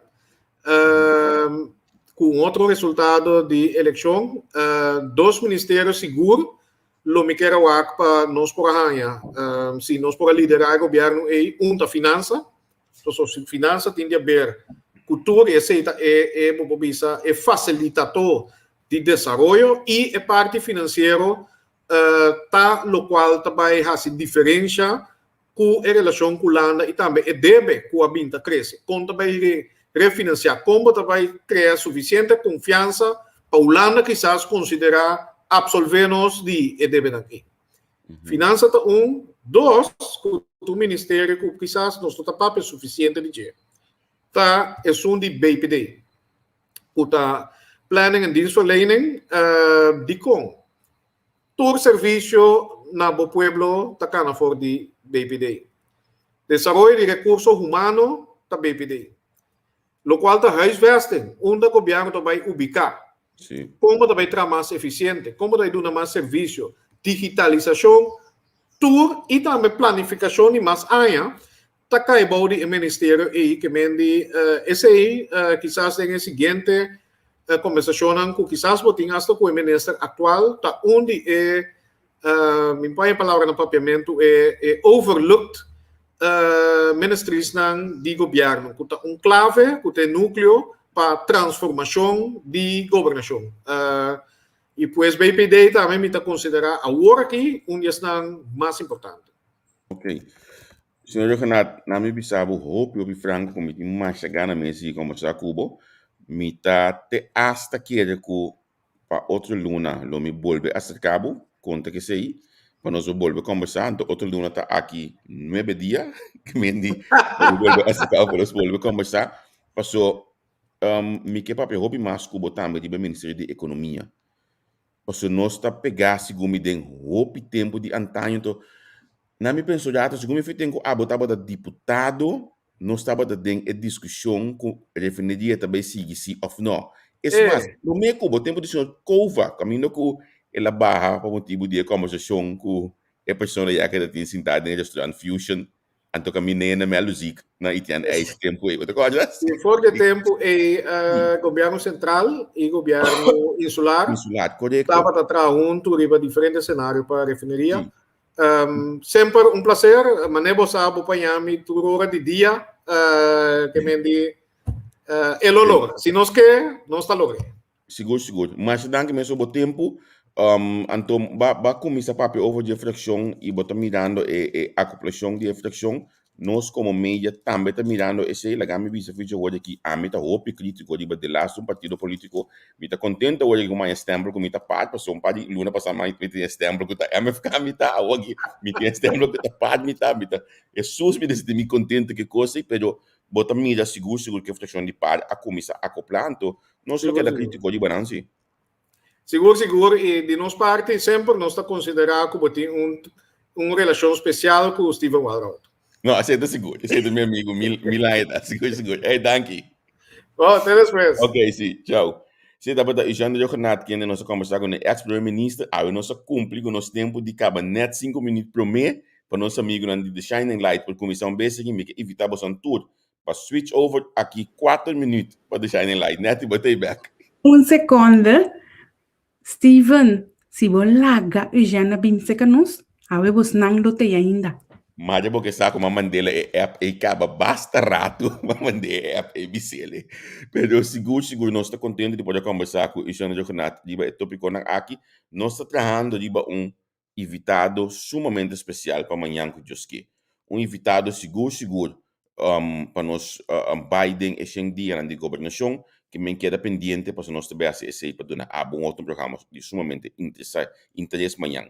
uh, ku un otro resultado di elekshon, uh, dos ministerio sigur lo mi kier a wak pa nos por a haña. Um, si nos por a liderá e gobièrnu ei, un ta finansa, so si finansa tin di haber ku tur i esei ta e, e bo por bisa, e fasilitadó di desaroyo i e parti finansiero ta lokual ta bai hasi diferensha ku e relashon ku Hulanda i tambe e debe ku a bin ta krese. Kon ta bai refinansiá? Kon bo ta bai krea sufisiente konfiansa pa Hulanda kisas konsiderá apsolvé nos di e debenan ei? Finansa ta un. Dos, ku ta un ministerio ku kisas nos no ta papia sufisiente di dje, ta esun di BPD, ku ta Planning en Dienstverlening. Dikon? Tur servisio na bo pueblo ta kana for di BPD. Desaroyo di rekurso humano ta BPD. Lokual ta huisvesting, unda gobièrnu ta bai ubiká. Kon bo ta bai traha mas efisiente, kon bo ta bai duna mas servisio, digitalisashon, tur i tambe planifikashon di mas aña ta kai bou di e ministerio ei ke men di esei kisas den e siguiente kombersashonnan ku kisas bo tin asta ku e minister aktual ta un di e mi pon e palabra na papiamentu e e overlooked ministriesnan di gobièrnu ku ta un klave ku ta e nukleo pa transformashon di gobernashon i pues BPD tambe mi ta konsiderá awor aki un di esnan mas importante. Ok. Señor Rhuggenaath, na mi bisa bo hopi hopi franco cu mi tin masha gana mes di conversa cu bo. Mi ta te hasta kere cu pa otro luna lo mi bolbe acerca bo. Konta ku esei pa nos bolbe kombersá. Anto otro luna ta aki nuebe dia. Ke men di pa bo bolbe aserká pa nos bolbe kombersá. Paso mi ke papia hopi mas ku bo tambe riba e Ministerio di Ekonomia. Paso nos ta pegá segun mi den hopi tempu di antaño. Anto na mi penso rato segun mi fiten ku abo tabata diputado nos tabata den e diskushon ku refineria ta bai sigui si òf nò. Es mas, promé ku bo tempu di señor Cova, kaminda ku el a baha pa motibu di e kòmbersashon ku e persona ya ku ta tin sintá den e restaurant Fusion, anto kaminda e na Meluziek na Itian Eis tempu ei. Bo ta kòrda? Si, for di e tempu ei gobièrnu sentral i gobièrnu insular Insular, korekto. tabata traha huntu riba diferente senario pa refineria. Semper un placer, mane bo sa bo paña mi tur ora di dia, ke men di e lo logra. Si nos ke, nos ta logra. Sigur, sigur. Masha danki mes pa bo tempu. Anto ba ba kuminsá papia over di e frakshon i bo ta mirando e e akoplashon di e frakshon. Nos komo media tambe ta mirando esei. Laga mi bisa fuchi awor aki, ami ta hopi kritiko riba delaste un partido politiko. Mi ta kontento awor aki ku mi haña stèmpel ku mi ta part, pasobra un par di luna pasá mi tin e stèmpel ku ta MFK mi ta, awor aki mi tin e stèmpel ku ta part mi ta. Mi ta, Hesus mi ta sinti mi kontento ku e kos ei, pero bo ta mira sigur sigur ku e frakshon di par a kuminsá akoplá, anto nos lo keda kritiko riba nan si. Sigur, sigur, i di nos parti semper nos ta konsiderá ku bo tin un un relashon spesial ku Steven Walroud. No, esei ta sigur, esei ta mi amigu mil mil aña ta, sigur, sigur. Ey, danki. Bo, te despues. Ok, si, chao. Si, tabata Eugène Rhuggenaath kende nos a kombersá ku e eks primer minister. Awe nos a kumpli ku nos tempu di kaba nèt sinku minüt promé pa nos amigunan di The Shining Light por kuminsá un bes aki. Mi ke invitá boso tur Pa switch over aki kuater minuut pa The Shining Light. Nettie, bo ta ei bek. Un sekonde, Steven, si bo laga Eugène bin seka nos, awe bosnan lo t'ei ainda. Madre bo ke sa ku m'a mand'el e app ei kaba basta ratu m'a mand'é e app ei bis'el. Pero sigur sigur nos ta kontento di por a kombersá ku Eugène Rhuggenaath riba e topikonan aki. Nos ta trahando riba un invitado sumamente spesial pa mañan ku Dios ke. Un invitado sigur sigur pa nos bai den e shen dianan di gobernashon ke men keda pendiente pasobra nos ta bai hasi esei pa duna abo un otro programa di sumamente interes mañan.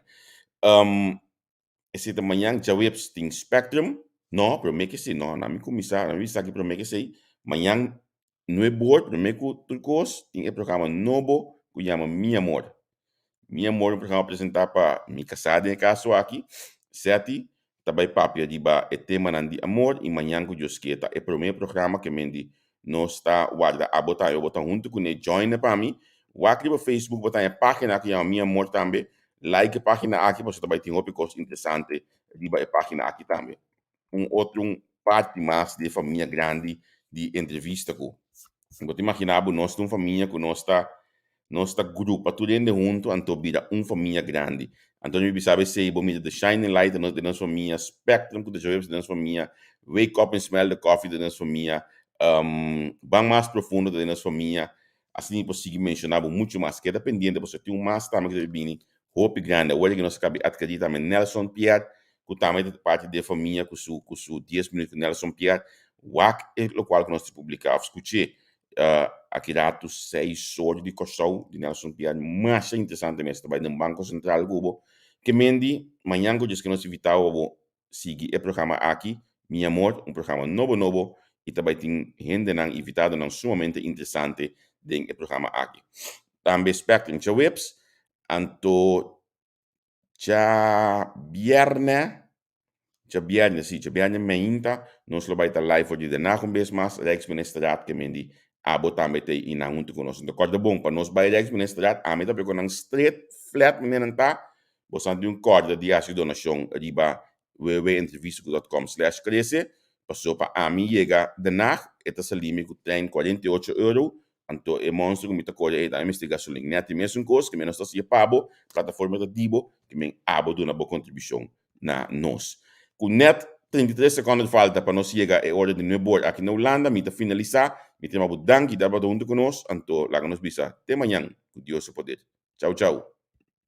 Esei ta mañan djaweps tin Spectrum, no prome ke esei no nan mi kuminsá nan mi bisa aki prome ke esei mañan nuebe or prome ku tur kos tin e programa nobo ku yama Mi Amor. Mi Amor un programa presentá pa mi kasá den e kaso aki, Setty, ta bai papia riba e temanan di amor i mañan ku Dios ke ta e promé programa ke men di nos ta warda abo tambe bo ta huntu kuné join e pa mi wak riba Facebook bo ta haña página ku yama Mi Amor tambe like e página aki pasobra ta bai tin hopi kos interesante riba e página aki tambe un otro un parti mas di e famia grandi di entrevista ku bo ta imaginá bo nos ta un famia ku nos ta Nos ta grupa tur hende huntu anto bira un famia grandi. Anto mi bisa esei bo mira The Shining Light den nos famia, Spectrum ku The Joy den nos famia, Wake Up and Smell the Coffee den nos famia, Ban Mas Profundo ta den nos famia. Asina mi por sigui menshoná bo muchu mas. Keda pendiente pasobra tin un mas tambe ku ta bini hopi grandi. Awor ku nos a kabi atkerí tambe Nelson Pierre ku tambe ta parti di e famia ku su ku su dies minuut ku Nelson Pierre. Wak e lokual ku nos ta publiká òf skuch'é Aki ratu seis or di Kòrsou di Nelson Piar masha interesante mes ta bai den Banko Sentral ku bo ke mendi mañan ku djes ke nos invitá bo pa bo sigui e programa aki Mi Amor un programa nobo nobo i ta bai tin hendenan invitadonan sumamente interesante den e programa aki tambe Spectrum djaweps anto djabièrnè Djabièrnè, sí, djabièrnè meinta nos lo bai ta live for di Den Haag un bes mas, Rijksministerraad ke men di abo tambe ta ei nan huntu ku nos. Anto kòrda bon, pa nos bai Rijksministerraad ami ta peka nan stret flat manera nan ta, boso a tin un kòrda di hasi donashon riba www.entrevistaku.com slash krese, paso pa ami yega Den Haag e ta sali mi ku trein 48 euro, Anto e monster ku mi ta kore ei tambe mester gasolin. Nèt e mesun kos, ke men nos ta hasié pa bo, plataforma ta di bo, ke men abo duna bo kontribushon na nos. Ku nèt 33 sekònde ta falta pa nos yega e ora di nuebe or aki na Hulanda, mi ta finalisá. Mi ta yama bo danki di tabata huntu ku nos, anto laga nos bisa te mañan ku Dios su poder. Chau chau.